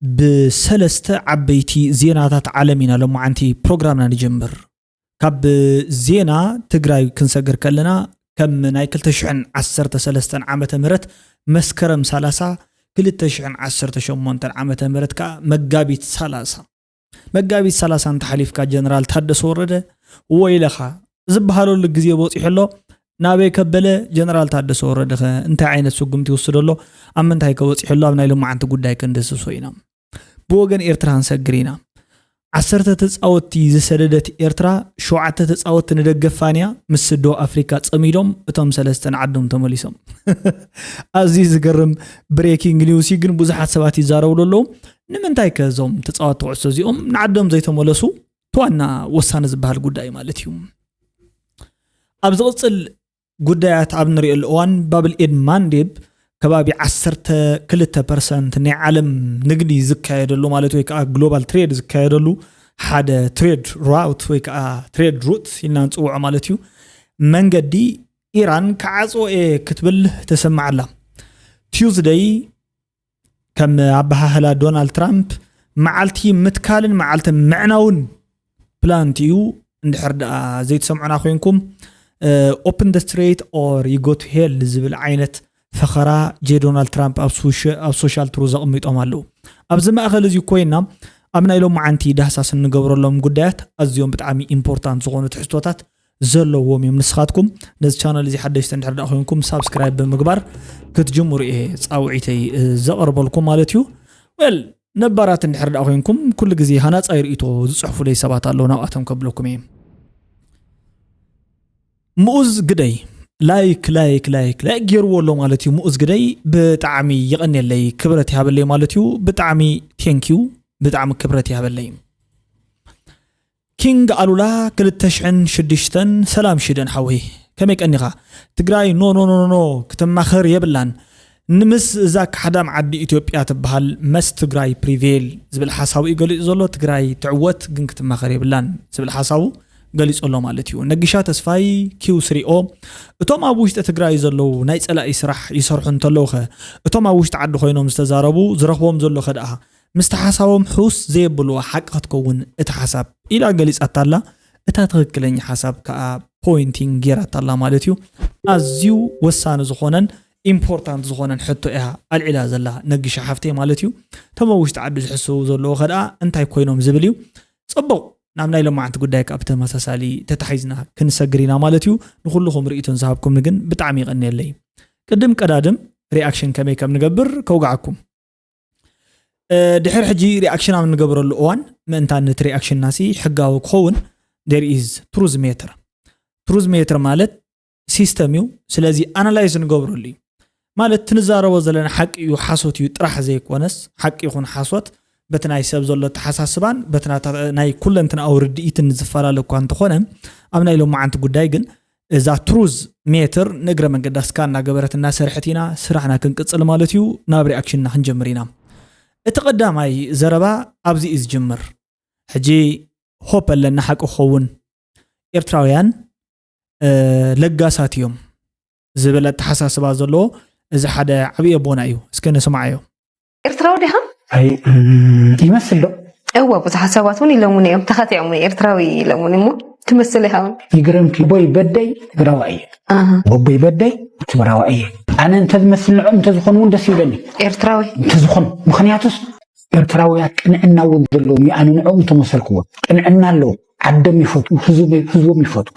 ብሰለስተ ዓበይቲ ዜናታት ዓለም ኢና ሎማዓንቲ ፕሮግራምና ንጀምር። ካብ ዜና ትግራይ ክንሰግር ከለና፣ ከም ናይ ክልተ ሽሕን ዓሰርተ ሰለስተን ዓመተ ምህረት መስከረም ሰላሳ፣ ክልተ ሽሕን ዓሰርተ ሸሞንተን ዓመተ ምህረት ከዓ መጋቢት ሰላሳ። መጋቢት ሰላሳ እንተሓሊፍካ ጀነራል ታደሰ ወረደ ወይለኻ ዝበሃለሉ ግዜ በፂሑ ኣሎ። ናበይ ከበለ ጀነራል ታደሰ ወረደ ኸ እንታይ ዓይነት ስጉምቲ ይወስዶ ኣሎ? ኣብ ምንታይ ከ በፂሑ ኣሎ? ኣብ ናይ ሎማዓንቲ ጉዳይ ክንድህስሶ ኢና። ብወገን ኤርትራ ክንሰግር ኢና። ዓሰርተ ተጻወትቲ ዝሰደደት ኤርትራ፣ ሸውዓተ ተጻወትቲ ንደገ ፋንያ ምስ ደቡብ ኣፍሪካ ጸሚዶም፣ እቶም ሰለስተ ንዓዶም ተመሊሶም። ኣዝዩ ዝገርም ብሬኪንግ ኒውስ እዩ፣ ግን ብዙሓት ሰባት ይዛረብሉ ኣለዉ። ንምንታይ ከ እዞም ተጻወትቲ ኩዕሶ እዚኦም ንዓዶም ዘይተመለሱ? እቲ ዋና ወሳኒ ዝበሃል ጉዳይ ማለት እዩ። ኣብ ዝቕጽል ጉዳያት ኣብ ንሪእሉ እዋን፣ ባብል ኤድ ማንዴብ ከባቢ ዓሰርተ ክልተ ፐርሰንት ናይ ዓለም ንግዲ ዝካየደሉ ማለት ወይ ከዓ ግሎባል ትሬድ ዝካየደሉ ሓደ ትሬድ ራውት ወይ ከዓ ትሬድ ሩት ኢልና ንፅውዖ ማለት እዩ። መንገዲ ኢራን ክዓፅዎ እየ ክትብል ተሰማዓላ። ቲዩዝደይ ከም ኣበሃህላ ዶናልድ ትራምፕ መዓልቲ ምትካልን መዓልቲ ምዕናውን ፕላንት እዩ። እንድሕር ደኣ ዘይትሰምዑና ኮይንኩም፣ ኦፕን ደ ስትሬት ኦር ዩ ጎ ቱ ሄል ዝብል ዓይነት ፈኸራ ጄ ዶናልድ ትራምፕ ኣብ ሶሻ- ኣብ ሶሻል ትሩዝ ኣቐሚጦም ኣለዉ። ኣብዚ ማእኸል እዚ ኮይና ኣብ ናይ ሎማዓንቲ ዳህሳስ እንገብረሎም ጉዳያት ኣዝዮም ብጣዕሚ ኢምፖርታንት ዝኾኑ ትሕዝቶታት ዘለዎም እዮም። ንስኻትኩም ነዚ ቻነል እዚ ሓደሽቲ እንድሕር ደኣ ኮይንኩም ሳብስክራይብ ብምግባር ክትጅምሩ እየ ፃውዒተይ እ፣ ዘቕርበልኩም ማለት እዩ። ዌል ነባራት እንድሕር ደኣ ኮይንኩም ኩሉ ግዜ ሃናፃይ ርእይቶ ዝፅሕፉለይ ሰባት ኣለዉ፣ ናብኣቶም ከብለኩም እየ። ምኡዝ ግደይ ላይክ ላይክ ላይክ ላይክ ገይርዎ ኣሎ ማለት እዩ። ምኡዝ ግደይ ብጣዕሚ ይቐንየለይ፣ ክብረት ይሃበለይ ማለት እዩ። ብጣዕሚ ቴንኪዩ፣ ብጣዕሚ ክብረት ይሃበለይ። ኪንግ ኣሉላ ክልተ ሽሕን ሽዱሽተን፣ ሰላም ሽደን ሓወይ፣ ከመይ ቀኒኻ? ትግራይ ኖ ኖ ኖ ኖ ክትማኸር የብላን። ንምስ እዛ ካሕዳም ዓዲ ኢትዮጵያ ትበሃል መስ ትግራይ ፕሪቬል ዝብል ሓሳቡ እዩ ገሊጹ ዘሎ። ትግራይ ትዕወት ግን ክትማኸር የብላን ዝብል ሓሳቡ ገሊጹ ኣሎ ማለት እዩ። ነጊሻ ተስፋይ ኪው ስሪኦ፣ እቶም ኣብ ውሽጢ ትግራይ ዘለዉ ናይ ጸላኢ ስራሕ ይሰርሑ እንተለዉ ኸ፣ እቶም ኣብ ውሽጢ ዓዲ ኮይኖም ዝተዛረቡ ዝረኽቦም ዘሎ ኸ ደኣ ምስቲ ሓሳቦም ሕውስ ዘየብልዋ ሓቂ ክትከውን እቲ ሓሳብ ኢላ ገሊጻታ ኣላ። እታ ትኽክለኛ ሓሳብ ከኣ ፖይንቲንግ ጌራታ ኣላ ማለት እዩ። ኣዝዩ ወሳኒ ዝኾነን ኢምፖርታንት ዝኾነን ሕቶ እያ ኣልዒላ ዘላ ነጊሻ ሓፍተይ ማለት እዩ። እቶም ኣብ ውሽጢ ዓዲ ዝሕስዉ ዘለዉ ከ ደኣ እንታይ ኮይኖም ዝብል እዩ። ጽቡቕ፣ ናብ ናይ ሎማዓንቲ ጉዳይ ከኣ ብተመሳሳሊ ተታሒዝና ክንሰግር ኢና ማለት እዩ። ንኹልኹም ርእይቶን ዝሃብኩምኒ ግን ብጣዕሚ ይቐንየለይ። ቅድም ቀዳድም ሪኣክሽን ከመይ ከም ንገብር ከውግዓኩም። እ፣ ድሕሪ ሕጂ ሪኣክሽን ኣብ እንገብረሉ እዋን ምእንታን ነቲ ሪኣክሽንና ሲ ሕጋዊ ክኸውን there is truth meter። ትሩዝ ሜትር ማለት ሲስተም እዩ። ስለዚ ኣናላይዝ ንገብረሉ እዩ ማለት እቲ ንዛረቦ ዘለና ሓቂ እዩ ሓሶት እዩ ጥራሕ ዘይኮነስ ሓቂ ይኹን ሓሶት በቲ ናይ ሰብ ዘሎ ኣተሓሳስባን በቲ ናታ- ናይ ኩለንትናዊ ርድኢትን ዝፈላለ እኳ እንተኾነ ኣብ ናይ ሎማዓንቲ ጉዳይ ግን እዛ ትሩዝ ሜትር ንእግረ መንገዳ ስካ እናገበረት እናሰርሐት ኢና ስራሕና ክንቅፅል ማለት እዩ። ናብ ሪኣክሽንና ክንጀምር ኢና። እቲ ቀዳማይ ዘረባ ኣብዚ እዩ ዝጅምር። ሕጂ ሆፕ ኣለና ሓቂ ክኸውን። ኤርትራውያን እ፣ ለጋሳት እዮም ዝብል ኣተሓሳስባ ዘለዎ እዚ ሓደ ዓብዪ ኣቦና እዩ። እስከ ንስማዓዮ። ኤርትራዊ ዲኻ? ኣይ እም፣ ይመስል ዶ? እወ፣ ብዙሓት ሰባት እውን ኢሎሙኒ እዮም፣ ተኸቲዖም ኤርትራዊ ኢሎሙኒ እሞ ትመስል ኢኻ እውን። ይግረምኪ፣ ኣቦይ በደይ ትግራዋይ እየ። ኣሃ፣ ኣቦይ በደይ ትግራዋይ እየ። ኣነ እንተዝመስል ንዕኦም እንተዝኾኑ እውን ደስ ይብለኒ ኤርትራዊ። እንተዝኾኑ። ምኽንያቱስ ኤርትራውያን ቅንዕና እውን ዘለዎም እዩ። ኣነ ንዕኦም እንተመሰልክዎም ቅንዕና ኣለዎም። ዓዶም ይፈትዉ፣ ህዝቦም ይፈትዉ።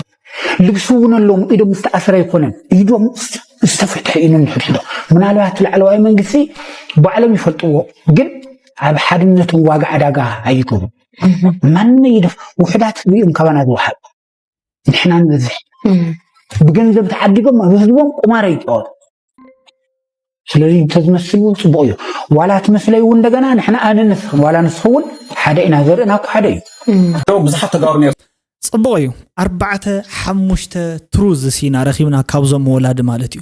ልግሲ እውን ኣለዎም። ኢዶም ዝተኣስረ ኣይኮነን፣ ኢዶም ዝተፈትሐ እዩ ነንሕድሕዶም። ምናልባት ላዕለዋይ መንግስቲ ባዕሎም ይፈልጥዎ፣ ግን ኣብ ሓድነቶም ዋጋ ዕዳጋ ኣይገብሩ። ማነ ይደፍ ውሕዳት እዮም ካባና ዝወሓብ፣ ንሕና ንበዝሕ። ብገንዘብ ተዓዲጎም ኣብ ህዝቦም ቁማር ይጫወቱ። ስለዚ እንተዝመስል እውን ፅቡቕ እዩ። ዋላ ትመስለይ እውን እንደገና ንሕና ኣነ ንስኽን ዋላ ንስኽ እውን ሓደ ኢና፣ ዘርእና እኮ ሓደ እዩ። ብዙሓት ተጋሩ ነይሩ። ፅቡቕ እዩ። ኣርባዕተ ሓሙሽተ ትሩዝስ ኢና ረኺብና ካብዞም ወላዲ ማለት እዩ።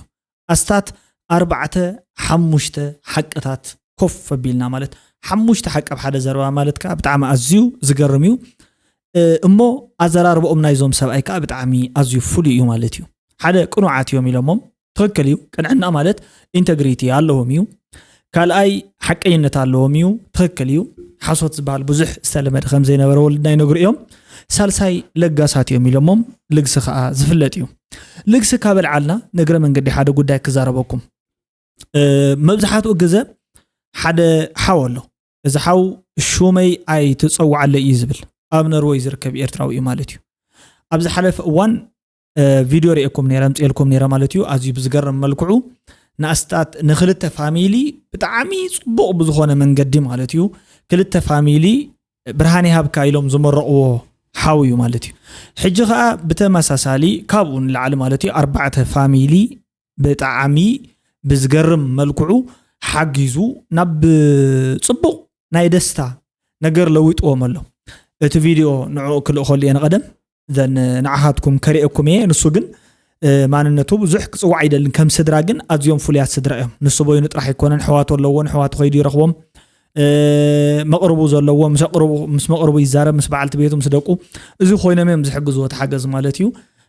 ኣስታት ኣርባዕተ ሓሙሽተ ሓቅታት ኮፍ ኣቢልና ማለት ሓሙሽተ ሓቂ ኣብ ሓደ ዘረባ ማለት ከዓ ብጣዕሚ ኣዝዩ ዝገርም እዩ። እ፣ እሞ ኣዘራርባኦም ናይዞም ሰብኣይ ከዓ ብጣዕሚ ኣዝዩ ፍሉይ እዩ ማለት እዩ። ሓደ ቅኑዓት እዮም ኢሎሞም ትኽክል እዩ። ቅንዕና ማለት ኢንተግሪቲ ኣለዎም እዩ። ካልኣይ ሓቀኝነት ኣለዎም እዩ፣ ትኽክል እዩ። ሓሶት ዝበሃል ብዙሕ ዝተለመደ ከም ዘይነበረ ወለድና ይነግሩ እዮም። ሳልሳይ ለጋሳት እዮም ኢሎሞም፣ ልግሲ ከዓ ዝፍለጥ እዩ። ልግሲ ካብ ኣልዓልና ንእግረ መንገዲ ሓደ ጉዳይ ክዛረበኩም። መብዛሕትኡ ግዘ ሓደ ሓው ኣሎ። እዚ ሓው ሹመይ ኣይትፀውዓለይ እዩ ዝብል፣ ኣብ ነርወይ ዝርከብ ኤርትራዊ እዩ ማለት እዩ። ኣብ ዝሓለፈ እዋን ቪድዮ ርእየኩም ነረ፣ ኣምፅኤልኩም ነረ ማለት እዩ። ኣዝዩ ብዝገርም መልክዑ ንኣስታት ንክልተ ፋሚሊ ብጣዕሚ ፅቡቕ ብዝኾነ መንገዲ ማለት እዩ፣ ክልተ ፋሚሊ ብርሃን ይሃብካ ኢሎም ዝመረቕዎ ሓው እዩ ማለት እዩ። ሕጂ ከዓ ብተመሳሳሊ ካብኡ ንላዕሊ ማለት እዩ ኣርባዕተ ፋሚሊ ብጣዕሚ ብዝገርም መልክዑ ሓጊዙ ናብ ፅቡቕ ናይ ደስታ ነገር ለዊጥዎም ኣሎ። እቲ ቪድዮ ንዕኡ ክልእኸሉ እየ ንቐደም ዘን ንዓኻትኩም ከርእየኩም እየ። ንሱ ግን ማንነቱ ብዙሕ ክፅዋዕ ኣይደልን። ከም ስድራ ግን ኣዝዮም ፍሉያት ስድራ እዮም። ንሱ በይኑ ጥራሕ ኣይኮነን፣ ኣሕዋቱ ኣለዎ፣ ንኣሕዋቱ ከይዱ ይረኽቦም። መቕርቡ ዘለዎ ምስ ኣቕርቡ ምስ መቕርቡ ይዛረብ፣ ምስ በዓልቲ ቤቱ ምስ ደቁ እዚ ኮይኖም እዮም ዝሕግዝዎ ተሓገዝ ማለት እዩ።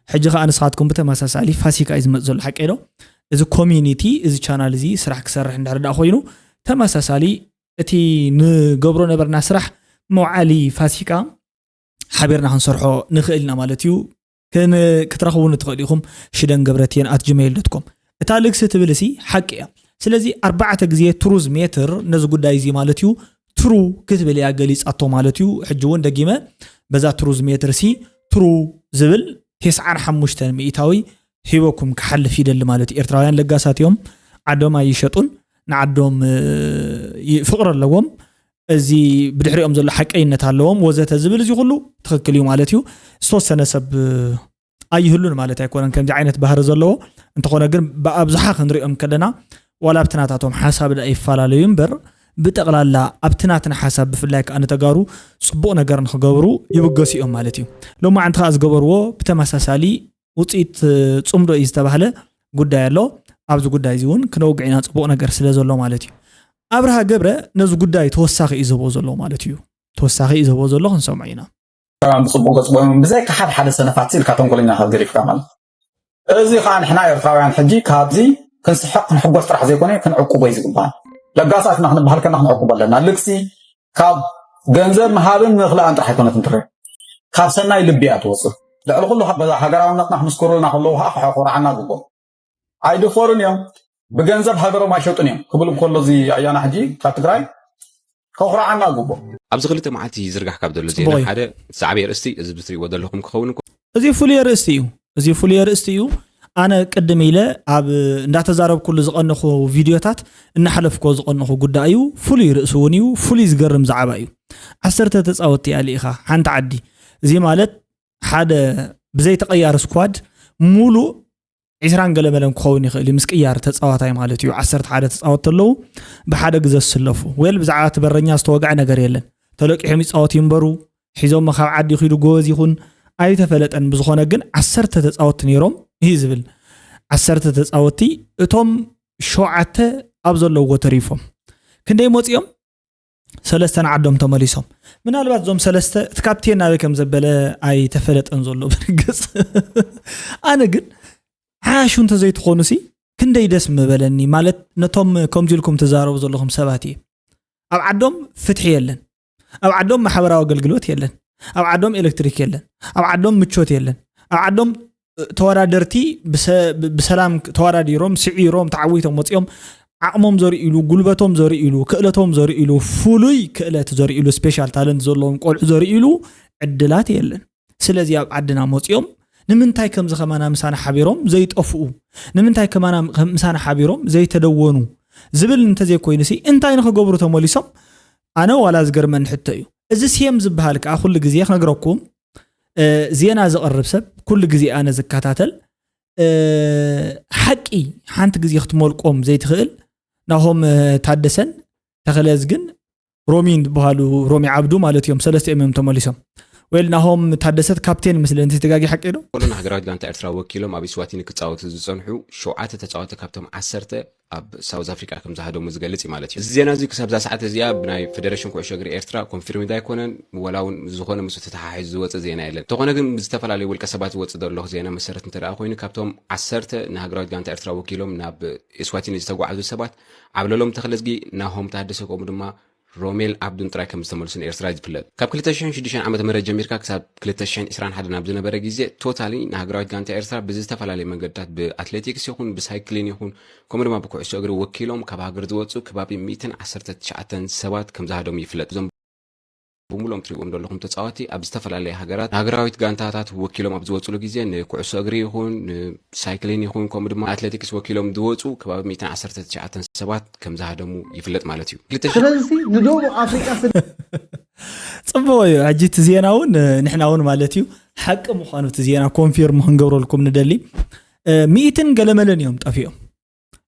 ሕጂ ከዓ ንስኻትኩም ብተመሳሳሊ ፋሲካ እዩ ዝመፅ ዘሎ ሓቀይ ዶ? እዚ ኮሚኒቲ እዚ ቻናል እዚ ስራሕ ክሰርሕ እንድሕር ደኣ ኮይኑ ተመሳሳሊ እቲ ንገብሮ ነበርና ስራሕ መውዓሊ ፋሲካ ሓቢርና ክንሰርሖ ንኽእል ኢና ማለት እዩ። ክትረኽቡኒ ትኽእሉ ኢኹም። ሽደን ገብረትየን ኣት ጂሜይል ዶት ኮም። እታ ልግሲ ትብል እሲ ሓቂ እያ። ስለዚ ኣርባዕተ ግዜ ትሩዝ ሜትር ነዚ ጉዳይ እዚ ማለት እዩ ትሩ ክትብል እያ ገሊፃቶ ማለት እዩ። ሕጂ እውን ደጊመ በዛ ትሩዝ ሜትር ሲ ትሩ ዝብል ተስዓን ሓሙሽተን ሚእታዊ ሂበኩም ክሓልፍ ይደሊ ማለት እዩ። ኤርትራውያን ለጋሳት እዮም፣ ዓዶም ኣይሸጡን፣ ንዓዶም ፍቕሪ ኣለዎም። እዚ ብድሕሪኦም ዘሎ ሓቀይነት ኣለዎም ወዘተ ዝብል እዚ ኩሉ ትኽክል እዩ ማለት እዩ። ዝተወሰነ ሰብ ኣይህሉን ማለት ኣይኮነን ከምዚ ዓይነት ባህሪ ዘለዎ። እንተኾነ ግን ብኣብዝሓ ክንሪኦም ከለና ዋላ ኣብቲ ናታቶም ሓሳብ ዳ ይፈላለዩ እምበር ብጠቕላላ ኣብቲ ናትና ሓሳብ ብፍላይ ከዓ ንተጋሩ ፅቡቕ ነገር ንክገብሩ ይብገሱ እዮም ማለት እዩ። ሎማዓንቲ ከዓ ዝገበርዎ ብተመሳሳሊ ውፅኢት ፅምዶ እዩ ዝተባህለ ጉዳይ ኣሎ። ኣብዚ ጉዳይ እዚ እውን ክነውግዕ ኢና ፅቡቕ ነገር ስለ ዘሎ ማለት እዩ። ኣብርሃ ገብረ ነዚ ጉዳይ ተወሳኺ እዩ ዝህቦ ዘሎ ማለት እዩ። ተወሳኺ እዩ ዝህቦ ዘሎ ክንሰምዖ ኢና። ብፅቡቅ ገፅቦም ብዘይካ ሓደ ሓደ ሰነፋት ኢልካ ተንኮለኛ ካብ ገዲፍካ ማለት እዚ ከዓ ንሕና ኤርትራውያን ሕጂ ካብዚ ክንስሕቅ ክንሕጎስ ጥራሕ ዘይኮነ ክንዕቁቦ እዩ ዝግባን። ለጋሳትና ክንበሃል ከና ክንዕቁቦ ኣለና። ልግሲ ካብ ገንዘብ ምሃብን ምኽላእን ጥራሕ ኣይኮነትን ትረአ፣ ካብ ሰናይ ልቢ እያ ትወፅእ። ልዕሊ ኩሉ ካብ ገዛ ሃገራውነትና ክምስክሩልና ከለዉ ከዓ ከኩርዓና ግቦ። ኣይድፈሩን እዮም፣ ብገንዘብ ሃገሮም ኣይሸጡን እዮም ክብል እንከሎ እዚ ኣያና ሕጂ ካብ ትግራይ ከኩርዓና ግቦ። ኣብዚ ክልተ መዓልቲ ይዝርጋሕ ካብ ዘሎ ዜና ሓደ ዝሰዓበ ኣርእስቲ እዚ ብትሪእዎ ዘለኹም ክኸውን እዚ ፍሉይ ኣርእስቲ እዩ። እዚ ፍሉይ ኣርእስቲ እዩ። ኣነ ቅድም ኢለ ኣብ እንዳተዛረብኩሉ ዝቐነኹ ቪድዮታት እናሓለፍኮ ዝቐነኹ ጉዳይ እዩ። ፍሉይ ርእሲ እውን እዩ። ፍሉይ ዝገርም ዛዕባ እዩ። ዓሰርተ ተፃወትቲ ኣልኢኻ ሓንቲ ዓዲ፣ እዚ ማለት ሓደ ብዘይ ተቐያሪ ስኳድ ሙሉእ ዒስራን ገለመለን ክኸውን ይኽእል እዩ ምስ ቅያር ተፃዋታይ ማለት እዩ። ዓሰርተ ሓደ ተፃወትቲ ኣለዉ ብሓደ ግዘ ዝስለፉ። ዌል ብዛዕባ እቲ በረኛ ዝተወግዐ ነገር የለን። ተለቂሖም ይፃወቱ ይንበሩ ሒዞሞ ካብ ዓዲ ይኺዱ ጎበዝ ይኹን ኣይተፈለጠን። ብዝኾነ ግን ዓሰርተ ተፃወትቲ ነይሮም እዩ ዝብል። ዓሰርተ ተፃወትቲ እቶም ሸውዓተ ኣብ ዘለውዎ ተሪፎም ክንደይ መፂኦም ሰለስተ ንዓዶም ተመሊሶም። ምናልባት እዞም ሰለስተ እቲ ካፕቴን ናበይ ከም ዘበለ ኣይተፈለጠን ዘሎ ብርግፅ። ኣነ ግን ዓያሹ እንተዘይትኾኑሲ ክንደይ ደስ ምበለኒ። ማለት ነቶም ከምዚ ኢልኩም ትዛረቡ ዘለኹም ሰባት እየ። ኣብ ዓዶም ፍትሒ የለን፣ ኣብ ዓዶም ማሕበራዊ ኣገልግሎት የለን፣ ኣብ ዓዶም ኤሌክትሪክ የለን፣ ኣብ ዓዶም ምቾት የለን፣ ኣብ ዓዶም ተወዳደርቲ ብሰላም ተወዳዲሮም ስዒሮም ተዓዊቶም ወፂኦም ዓቕሞም ዘርእሉ ጉልበቶም ዘርእሉ ክእለቶም ዘርእሉ ፍሉይ ክእለት ዘርእሉ ስፔሻል ታለንት ዘለዎም ቆልዑ ዘርእሉ ዕድላት የለን። ስለዚ ኣብ ዓድና መፂኦም ንምንታይ ከምዚ ከማና ምሳና ሓቢሮም ዘይጠፍኡ፣ ንምንታይ ከማና ምሳና ሓቢሮም ዘይተደወኑ ዝብል እንተዘይኮይኑሲ እንታይ ንክገብሩ ተመሊሶም? ኣነ ዋላ ዝገርመኒ ሕቶ እዩ። እዚ ሴም ዝበሃል ከዓ ኩሉ ግዜ ክነግረኩም ዜና ዘቕርብ ሰብ ኩሉ ግዜ ኣነ ዝከታተል ሓቂ ሓንቲ ግዜ ክትመልቆም ዘይትኽእል ናሆም ታደሰን ተኸለዝግን ሮሚን ዝበሃሉ ሮሚ ዓብዱ ማለት እዮም። ሰለስቲኦም እዮም ተመሊሶም። ወል ናሆም ታደሰት ካፕቴን ምስለ እንተ ተጋጊ ሓቂ ዶ? ኩሉ ንሃገራዊት ጋንታ ኤርትራ ወኪሎም ኣብ ኢስዋቲኒ ክጻወቱ ዝጸንሑ ሸውዓተ ተጻወቲ ካብቶም ዓሰርተ ኣብ ሳውዝ ኣፍሪካ ከም ዝሃደሙ ዝገልጽ እዩ ማለት እዩ። እዚ ዜና እዚ ክሳብ እዛ ሰዓት እዚኣ ብናይ ፌደሬሽን ኩዕሾ እግሪ ኤርትራ ኮንፊርምድ ኣይኮነን፣ ወላ እውን ዝኾነ ምስ ተተሓሒዙ ዝወፅእ ዜና የለን። እንተኾነ ግን ብዝተፈላለዩ ውልቀ ሰባት ዝወፅእ ዘሎ ዜና መሰረት እንተ ደኣ ኮይኑ ካብቶም ዓሰርተ ንሃገራዊት ጋንታ ኤርትራ ወኪሎም ናብ ኢስዋቲኒ ዝተጓዓዙ ሰባት ዓብለሎም ተኽለዝጊ፣ ናሆም ታደሰ ከምኡ ድማ ሮሜል ኣብዱን ጥራይ ከም ዝተመልሱ ንኤርትራ እዩ ዝፍለጥ። ካብ ክልተ ሽሕን ሽዱሽተን ዓመተ ምህረት ጀሚርካ ክሳብ ክልተ ሽሕን ዕስራን ሓደን ኣብ ዝነበረ ግዜ ቶታሊ ንሃገራዊት ጋንታ ኤርትራ ብዝተፈላለየ መንገድታት ብኣትሌቲክስ ይኹን ብሳይክሊን ይኹን ከምኡ ድማ ብኩዕሶ እግሪ ወኪሎም ካብ ሃገር ዝወፁ ከባቢ ሚእትን ዓሰርተ ትሽዓተን ሰባት ከም ዝሃደሙ ይፍለጥ። እዞም ብምሎም ትሪእዎም ዘለኹም ተፃወቲ ኣብ ዝተፈላለየ ሃገራት ሃገራዊት ጋንታታት ወኪሎም ኣብ ዝወፅሉ ግዜ ንኩዕሶ እግሪ ይኹን ንሳይክሊን ይኹን ከምኡ ድማ ኣትሌቲክስ ወኪሎም ዝወፁ ከባቢ ሚእትን ዓሰርተ ትሽዓተን ሰባት ከም ዝሃደሙ ይፍለጥ ማለት እዩ። ክልተ ሽሕ ስለዚ ንደቡብ ኣፍሪቃ ስለ ጽቡቕ እዩ። ሕጂ እቲ ዜና እውን ንሕና እውን ማለት እዩ ሓቂ ምዃኑ እቲ ዜና ኮንፊርም ክንገብረልኩም ንደሊ። ሚእትን ገለመለን እዮም ጠፊኦም።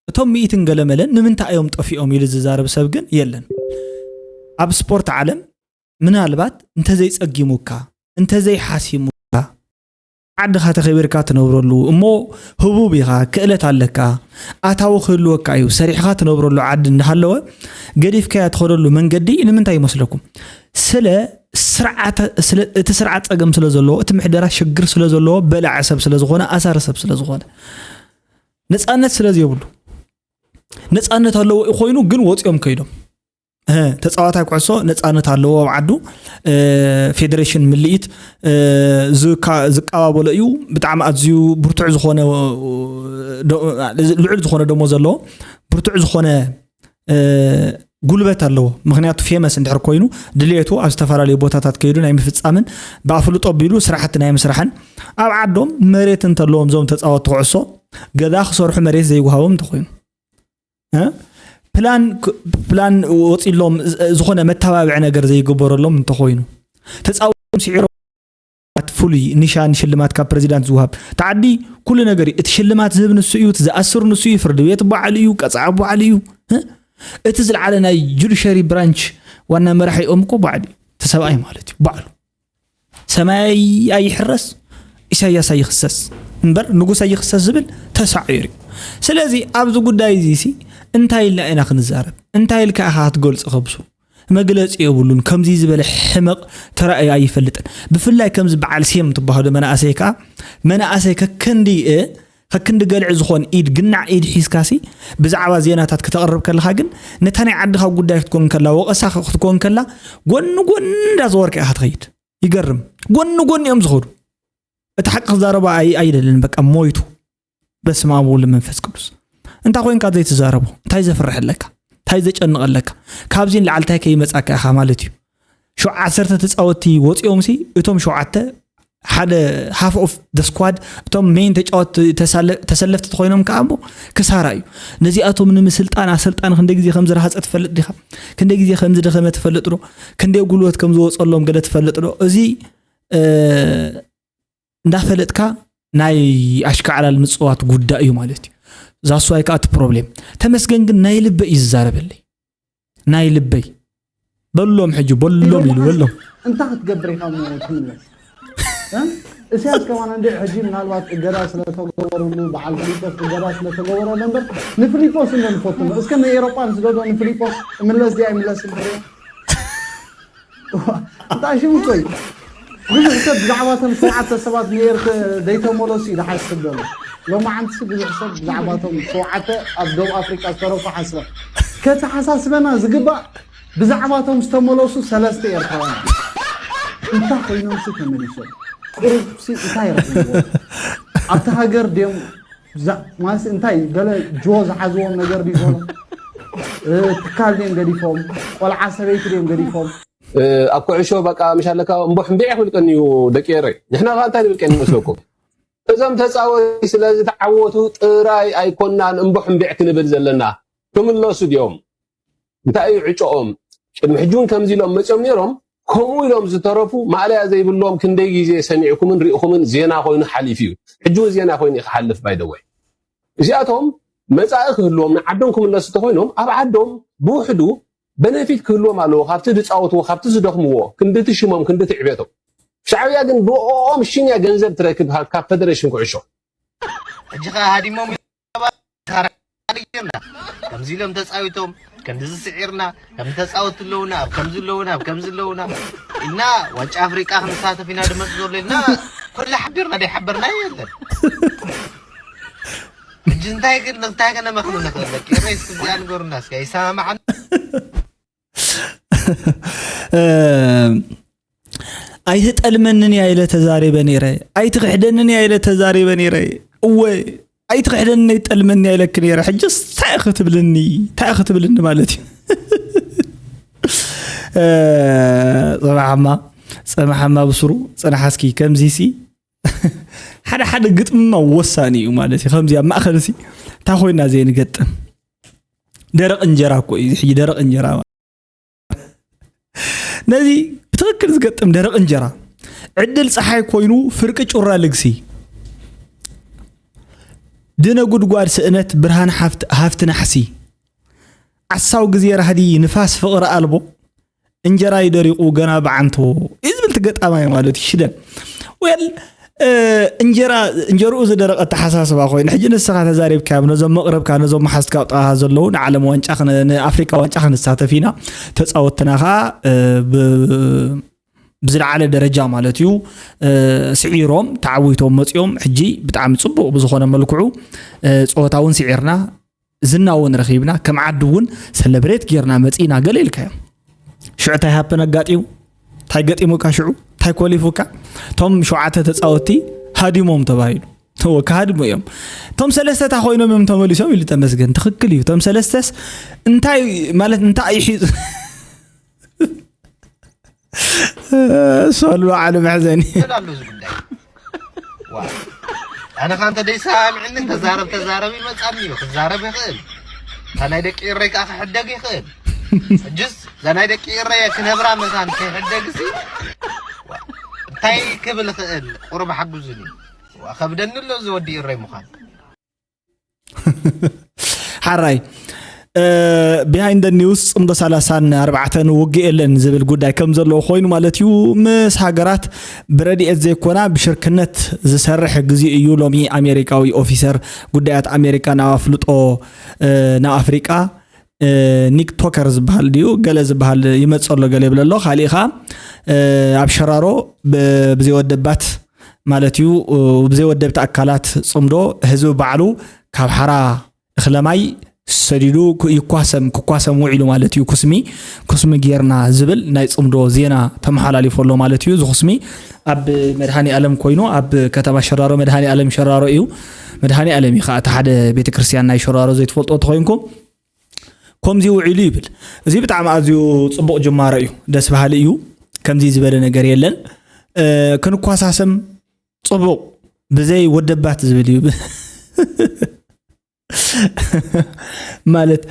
እቶም ሚእትን ገለመለን ንምንታይ እዮም ጠፊኦም ኢሉ ዝዛረብ ሰብ ግን የለን። ኣብ ስፖርት ዓለም ምናልባት እንተዘይጸጊሙካ እንተዘይሓሲሙካ ዓድኻ ተኸቢርካ ትነብረሉ እሞ ህቡብ ኢኻ፣ ክእለት ኣለካ፣ ኣታዊ ክህልወካ እዩ፣ ሰሪሕኻ ትነብረሉ ዓዲ እንዳሃለወ ገዲፍካያ ትኸደሉ መንገዲ ንምንታይ ይመስለኩም? ስለ ስርዓተ ስለ እቲ ስርዓት ጸገም ስለ ዘለዎ፣ እቲ ምሕደራ ሽግር ስለ ዘለዎ፣ በላዒ ሰብ ስለ ዝኾነ፣ ኣሳሪ ሰብ ስለ ዝኾነ፣ ነጻነት ስለ ዘይብሉ፣ ነጻነት ኣለዎ ኮይኑ ግን ወጺኦም ከይዶም ተፃዋታይ ኩዕሶ ነፃነት ኣለዎ ኣብ ዓዱ። ፌደሬሽን ምልኢት ዝቃባበሎ እዩ። ብጣዕሚ ኣዝዩ ብርቱዕ ዝኾነ ልዑል ዝኾነ ደሞ ዘለዎ ብርቱዕ ዝኾነ ጉልበት ኣለዎ። ምክንያቱ ፌመስ እንድሕር ኮይኑ ድልየቱ ኣብ ዝተፈላለዩ ቦታታት ከይዱ ናይ ምፍፃምን ብኣፍልጦ ኣቢሉ ስራሕቲ ናይ ምስራሕን ኣብ ዓዶም መሬት እንተለዎም እዞም ተፃወቲ ኩዕሶ ገዛ ክሰርሑ መሬት ዘይወሃቦም እንተኮይኑ ፕላን ፕላን ወፂሎም ዝኾነ መተባብዒ ነገር ዘይግበረሎም እንተኮይኑ ተፃወቶም ስዒሮም ፍሉይ ኒሻን ሽልማት ካብ ፕሬዚዳንት ዝወሃብ ተዓዲ ኩሉ ነገር እዩ። እቲ ሽልማት ዝህብ ንሱ እዩ፣ እቲ ዝኣስር ንሱ እዩ፣ ፍርዲ ቤት ባዕሉ እዩ፣ ቀፃዒ ባዕሉ እዩ። እቲ ዝለዓለ ናይ ጁዲሸሪ ብራንች ዋና መራሒኦም እኮ ባዕሉ እዩ፣ እቲ ሰብኣይ ማለት እዩ ባዕሉ። ሰማይ ኣይሕረስ ኢሳያስ ኣይኽሰስ እምበር ንጉስ ኣይኽሰስ ዝብል ተሳዒሩ እዩ። ስለዚ ኣብዚ ጉዳይ እዚ ሲ እንታይ ኢልና ኢና ክንዛረብ? እንታይ ኢልካ ኢኻ ክትገልጾ ከብሱ? መግለጺ የብሉን። ከምዚ ዝበለ ሕመቕ ተራእዩ ኣይፈልጥን። ብፍላይ ከምዚ በዓል ሴም ትበሃሉ መናእሰይ ከኣ መናእሰይ ከከንዲ ከክንዲ ገልዒ ዝኾን ኢድ ግናዕ ኢድ ሒዝካሲ ብዛዕባ ዜናታት ክተቕርብ ከለኻ ግን ነታ ናይ ዓድኻ ጉዳይ ክትኮን ከላ ወቐሳ ክትኮን ከላ ጎኒ ጎኒ እንዳዘወርካ ኢኻ ትኸይድ። ይገርም። ጎኒ ጎኒ እዮም ዝኸዱ። እቲ ሓቂ ክዛረባ ኣይ ኣይደልን በቃ ሞይቱ። በስመ ኣብ ወወልድ መንፈስ ቅዱስ። እንታይ ኮይንካ ዘይትዛረቦ? እንታይ ዘፍርሕ ኣለካ? እንታይ ዘጨንቕ ኣለካ? ካብዚ ንላዕሊ እንታይ ከይመጻካ ኢኻ ማለት እዩ። ሸው ዓሰርተ ተጻወትቲ ወጺኦም ሲ እቶም ሸውዓተ ሓደ half of the squad እቶም ሜን ተጫወት ተሰለፍቲ ተኮይኖም ከዓ እሞ ክሳራ እዩ። ነዚኣቶም ንምስልጣን ኣሰልጣን ክንደይ ግዜ ከም ዝረሃፀ ትፈልጥ ዲኻ? ክንደይ ግዜ ከም ዝደኸመ ትፈልጥ ዶ? ክንደይ ጉልበት ከም ዝወፀሎም ገለ ትፈልጥ ዶ? እዚ እንዳፈለጥካ ናይ ኣሽካዕላል ምፅዋት ጉዳይ እዩ ማለት እዩ። ዛስዋይ ከዓ እቲ ፕሮብሌም ተመስገን ግን ናይ ልበ እዩ ዝዛረበለይ ናይ ልበይ በሎም ሕጂ በሎም ኢሉ በሎም እንታይ ክትገብር ኢኻ እሞ ትምለስ? እ? እስያስ ከማን እንደ ሕጂ ምናልባት እገዳ ስለተገበረሉ በዓል ፍሊፖስ እገዳ ስለተገበረሉ እምበር ንፍሊፖስ እንደ ንፈቱ ነው። እስከ ንኤሮጳ ንስደዶ ንፍሊፖስ እምለስ ድያ ይምለስ ንፍሬ እንታይ ሽሙ እኮ እዩ። ብዙሕ ሰብ ብዛዕባቶም ሸውዓተ ሰባት ንኤርት ደይተመለሱ እዩ ዝሓስብ ዘሎ። ሎማዓንትሲ ብዙሕ ሰብ ብዛዕባቶም ሸውዓተ ኣብ ደቡብ ኣፍሪቃ ዝተረፉ ሓስበ ከተሓሳስበና ዝግባእ ብዛዕባቶም ዝተመለሱ ሰለስተ ኤርትራውያን እንታይ ኮይኖምሲ ተመሊሶም ቁሩብሲ እንታይ ረኺብዎ ኣብቲ ሃገር ድዮም ማለት እንታይ ገለ ጅቦ ዝሓዝዎም ነገር ድዩ ዘሎ ትካል ድዮም ገዲፎም ቆልዓ ሰበይቲ ድዮም ገዲፎም ኣብ ኩዕሾ በቃ ምሽ ኣለካ እምቦ ሕምቢዕ ይኽብል ቀንዩ ደቂ ኤረይ ንሕና ከ እንታይ ንብል ቀኒ መስለኩም እዞም ተፃወቲ ስለ ዝተዓወቱ ጥራይ ኣይኮናን እምቦ ሕምቢዕ ክንብል ዘለና ክምለሱ ድዮም እንታይ እዩ ዕጨኦም ቅድሚ ሕጂ እውን ከምዚ ኢሎም መፅኦም ነይሮም ከምኡ ኢሎም ዝተረፉ ማእለያ ዘይብሎም ክንደይ ግዜ ሰሚዕኩምን ርኢኹምን ዜና ኮይኑ ሓሊፍ እዩ ሕጂ እውን ዜና ኮይኑ ክሓልፍ ባይደወይ እዚኣቶም መፃኢ ክህልዎም ንዓዶም ክምለሱ እንተኮይኖም ኣብ ዓዶም ብውሕዱ በነፊት ክህልዎም ኣለዎ ካብቲ ዝፃወትዎ ካብቲ ዝደኽምዎ ክንድቲ ሽሞም ክንድቲ ዕቤቶም ሻዕብያ ግን ብኦም ሽኛ ገንዘብ ትረክብ ካብ ፌደሬሽን ኩዕሾ። ሕጂ ከ ሃዲሞም ጌርና ከምዚ ኢሎም ተፃዊቶም፣ ከምዚ ዝስዒርና፣ ከምዚ ተፃወቱ ኣለውና፣ ኣብ ከምዚ ኣለውና፣ ኣብ ከምዚ ኣለውና ኢልና ዋንጫ ኣፍሪቃ ክንሳተፍ ኢና ድመፅ ዘሎ ኢልና ኩላ ሓቢርና ደይሓበርና የለን። ሕጂ እንታይ ግን እንታይ ከነመኽኑ ንኽእል ደቂ ኤረይ እስኪ እዚኣ ንገሩና እስኪ ኣይሰማማዓን። ኣይትጠልመንን እያ ኢለ ተዛሪበ ነይረ። ኣይትኽሕደንን እያ ኢለ ተዛሪበ ነይረ። እወ ኣይትኽሕደንን ኣይትጠልመንን እያ ኢለክ ነይረ። ሕጅስ እንታይ ክትብልኒ እንታይ ክትብልኒ ማለት እዩ። ጸማሓማ ጸማሓማ ብስሩ ጽናሓስኪ ከምዚሲ ሓደ ሓደ ግጥምማ ወሳኒ እዩ ማለት እዩ። ከምዚ ኣብ ማእኸል ሲ እንታይ ኮይና ዘይንገጥም ደረቕ እንጀራ እኮ እዩ። ሕጂ ደረቕ እንጀራ ነዚ ብትኽክል ዝገጥም ደረቕ እንጀራ ዕድል ፀሓይ ኮይኑ ፍርቂ ጩራ ልግሲ ድነ ጉድጓድ ስእነት ብርሃን ሃፍቲ ናሕሲ ዓሳው ግዜ ራህዲ ንፋስ ፍቕሪ ኣልቦ እንጀራይ ደሪቑ ገና ብዓንቶ እዩ ዝብል ትገጣማይ ማለት እዩ። ሽደን ወል እንጀራ እንጀርኡ ዝደረቐ ኣተሓሳስባ ኮይኑ ሕጂ ንስኻ ተዛሪብካዮም ነዞም መቕረብካ ነዞም መሓዝትካ ኣብጥቓኻ ዘለዉ ንዓለም ዋንጫ ንኣፍሪካ ዋንጫ ክንሳተፍ ኢና ተፃወትና ከዓ ብዝለዓለ ደረጃ ማለት እዩ ስዒሮም ተዓዊቶም መፂኦም ሕጂ ብጣዕሚ ፅቡቕ ብዝኾነ መልክዑ ፀወታ እውን ስዒርና ዝና እውን ረኺብና ከም ዓዲ እውን ሰለብሬት ጌርና መፂና ገለ ኢልካዮም ሽዑ እንታይ ሃፕን ኣጋጢሙ እንታይ ገጢሙካ ሽዑ እንታይ ኮሊፉካ እቶም ሸውዓተ ተፃወቲ ሃዲሞም ተባሂሉ እወ ክሃድሙ እዮም እቶም ሰለስተታ ኮይኖም እዮም ተመሊሶም ኢሉ ተመስገን ትኽክል እዩ እቶም ሰለስተስ እንታይ ማለት እንታይ ይሒዙ ሶል በዓል መሕዘኒ ይላሉ እዚ ጉዳይ ኣነ ካ እንተ ደይሰማምዕኒ ተዛረብ ተዛረብ ይመፃኒ እዩ ክዛረብ ይኽእል እታ ናይ ደቂ ኤረይ ከዓ ክሕደግ ይኽእል ሕጅስ እዛ ናይ ደቂ ኤረይ ክነብራ መታን ከይሕደግ ሲ እንታይ ክብል ይኽእል ቁሩብ ሓጉዝኒ ከብደኒ ኣሎ እዚ ወዲ ኤረይ ምዃን ሓራይ ቢሃይንደ ኒውስ ፅምዶ ሰላሳን ኣርባዕተን ውግእ የለን ዝብል ጉዳይ ከም ዘለዎ ኮይኑ ማለት እዩ ምስ ሃገራት ብረድኤት ዘይኮና ብሽርክነት ዝሰርሕ ግዜ እዩ ሎሚ ኣሜሪካዊ ኦፊሰር ጉዳያት ኣሜሪካ ናብ ኣፍልጦ ናብ ኣፍሪቃ ኒክ ቶከር ዝበሃል ድዩ ገለ ዝበሃል ይመፀ ኣሎ ገለ ይብል ኣሎ ካሊእ ከዓ ኣብ ሸራሮ ብዘይወደባት ማለት እዩ ብዘይወደብቲ ኣካላት ፅምዶ ህዝቢ ባዕሉ ካብ ሓራ እኽለማይ ሰዲዱ ይኳሰም ክኳሰም ውዒሉ ማለት እዩ ኩስሚ ኩስሚ ጌርና ዝብል ናይ ፅምዶ ዜና ተመሓላሊፎ ኣሎ ማለት እዩ እዚ ኩስሚ ኣብ መድሃኒ ኣለም ኮይኑ ኣብ ከተማ ሸራሮ መድሃኒ ኣለም ሸራሮ እዩ መድሃኒ ኣለም እዩ ከዓ እቲ ሓደ ቤተክርስትያን ናይ ሸራሮ ዘይትፈልጦ ተኮይንኩም ከምዚ ውዒሉ ይብል እዚ ብጣዕሚ ኣዝዩ ፅቡቕ ጅማሮ እዩ ደስ በሃሊ እዩ ከምዚ ዝበለ ነገር የለን ክንኳሳሰም ፅቡቕ ብዘይ ወደባት ዝብል እዩ ማለት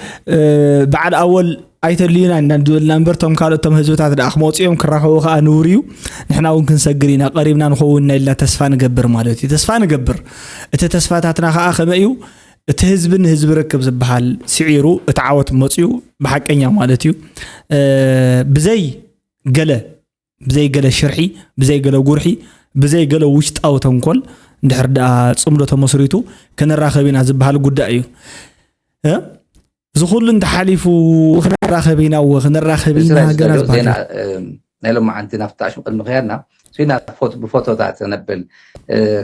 በዓል ኣወል ኣይተልዩና ኢና ዝብልና እምበር ቶም ካልኦት ቶም ህዝብታት ደኣ ክመፅኡ እዮም ክራኸቡ ከዓ ንውር እዩ ንሕና እውን ክንሰግር ኢና ቀሪብና ንኸውን ኢና ኢልና ተስፋ ንገብር ማለት እዩ ተስፋ ንገብር እቲ ተስፋታትና ከዓ ከመይ እዩ እቲ ህዝቢ ንህዝቢ ርክብ ዝበሃል ስዒሩ እቲ ዓወት መፅኡ ብሓቀኛ ማለት እዩ ብዘይ ገለ ብዘይ ገለ ሽርሒ ብዘይ ገለ ጉርሒ ብዘይ ገለ ውሽጣዊ ተንኮል እንድሕር ደኣ ፅምዶ ተመስሪቱ ክንራኸብ ኢና ዝበሃል ጉዳይ እዩ እዚ ኩሉ እንተሓሊፉ ክንራኸብ ኢና እወ ክንራኸብ ኢና ገና ዝበሃል ናይ ሎማዓንቲ ናብቲ ኣሽሙ ቅድሚ ከያድና ስዊና ብፎቶታት ነብል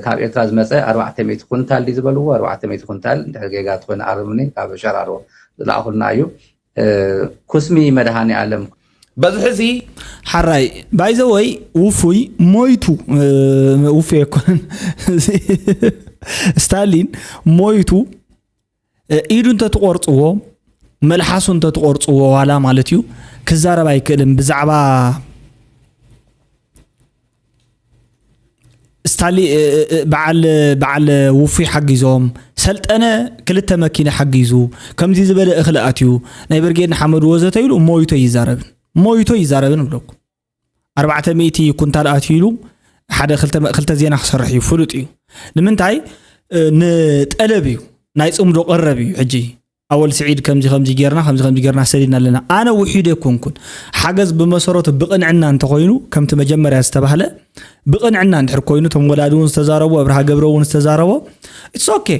ካብ ኤርትራ ዝመፀ ኣርባዕተ ሚእቲ ኩንታል ድዩ ዝበልዎ ኣርባዕተ ሚእቲ ኩንታል እንድሕር ጌጋ ትኮይነ ኣርምኒ ካብ ሸራሮ ዝለኣኹልና እዩ ኩስሚ መድሃኒ ኣለም በዚ ሕዚ ሓራይ ባይዘወይ ውፉይ ሞይቱ ውፉይ ኣይኮነን ስታሊን ሞይቱ ኢዱ እንተትቆርፅዎ መልሓሱ እንተትቆርፅዎ ዋላ ማለት እዩ ክዛረብ ኣይክእልን ብዛዕባ ስታሊ በዓል በዓል ውፉይ ሓጊዞም ሰልጠነ ክልተ መኪና ሓጊዙ ከምዚ ዝበለ እኽሊ ኣትዩ ናይ ብርጌድ ንሓመዱ ወዘተ ኢሉ ሞይቶ ይዛረብን ሞይቶ ይዛረብን እብለኩም ኣርባዕተ ሚእቲ ኩንታል ኣትዩ ኢሉ ሓደ ክልተ ዜና ክሰርሕ እዩ ፍሉጥ እዩ ንምንታይ ንጠለብ እዩ ናይ ፅምዶ ቀረብ እዩ ሕጂ ኣወል ስዒድ ከምዚ ከምዚ ጌርና፣ ከምዚ ከምዚ ጌርና ሰዲድና ኣለና። ኣነ ውሒድ ኣይኮንኩን። ሓገዝ ብመሰረቱ ብቕንዕና እንተኾይኑ፣ ከምቲ መጀመርያ ዝተባህለ፣ ብቕንዕና እንድሕር ኮይኑ፣ እቶም ወላዲ እውን ዝተዛረቡ፣ ኣብርሃ ገብረ እውን ዝተዛረቦ፣ it's okay።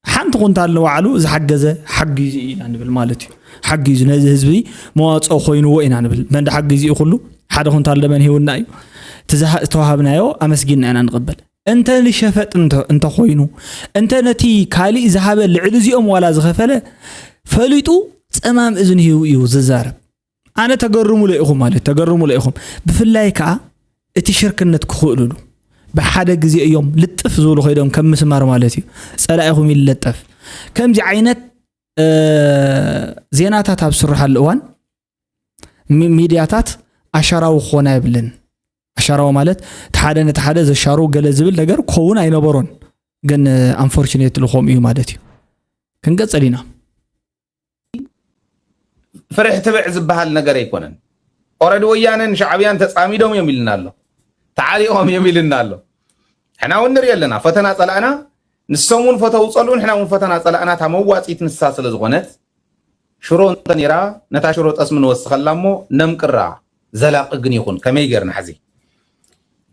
ሓንቲ ኩንታል ንባዕሉ ዝሓገዘ ሓጊዙ እዩ ኢና ንብል ማለት እዩ። ሓጊዙ፣ ነዚ ህዝቢ መዋፅኦ ኮይንዎ ኢና ንብል። መን ሓጊዙ እዩ ኩሉ? ሓደ ኩንታል ደመን ሂውና እዩ። እቲ ዝሃ-፣ ዝተዋሃብናዮ ኣመስጊንና ኢና ንቕበል። እንተ ንሸፈጥ እንተ-፣ እንተኾይኑ፣ እንተ ነቲ ካሊእ ዝሃበ ልዕሊ እዚኦም ዋላ ዝኸፈለ፣ ፈሊጡ ጸማም እዝኒ ሂቡ እዩ ዝዛረብ። ኣነ ተገርሙለ ኢኹም ማለት፣ ተገርሙለ ኢኹም። ብፍላይ ከኣ እቲ ሽርክነት ክኽእሉሉ፣ ብሓደ ግዜ እዮም ልጥፍ ዝብሉ ከይዶም ከም ምስማር ማለት እዩ። ጸላኢኹም ይለጠፍ። ከምዚ ዓይነት፣ እ፣ ዜናታት ኣብ ዝስርሓሉ እዋን፣ ሚ-፣ ሚድያታት ኣሻራዊ ክኾና የብልን። ኣሻራዊ ማለት እቲ ሓደ ነቲ ሓደ ዘሻሩ ገለ ዝብል ነገር ክኸውን ኣይነበሮን። ግን፣ እ፣ ኣንፎርቹኔትሊ ከምኡ እዩ ማለት እዩ። ክንቀጽል ኢና። ፍርሒ ትብዕ ዝበሃል ነገር ኣይኮነን። ኦረዲ ወያነን ሻዕብያን ተጻሚዶም እዮም ኢልና ኣሎ። ተዓሊቖም እዮም ኢልና ኣሎ። ንሕና እውን ንርኢ ኣለና። ፈተና ጸላእና፣ ንሶም እውን ፈተው ጸልኡ፣ ንሕና እውን ፈተና ጸላእና። እታ መዋጺት ንሳ ስለ ዝኾነት፣ ሽሮ እንተ ነይራ፣ ነታ ሽሮ ጠስሚ ንወስኸላ እሞ ነምቅራ፣ ዘላቒ ግን ይኹን። ከመይ ጌርና ሕዚ?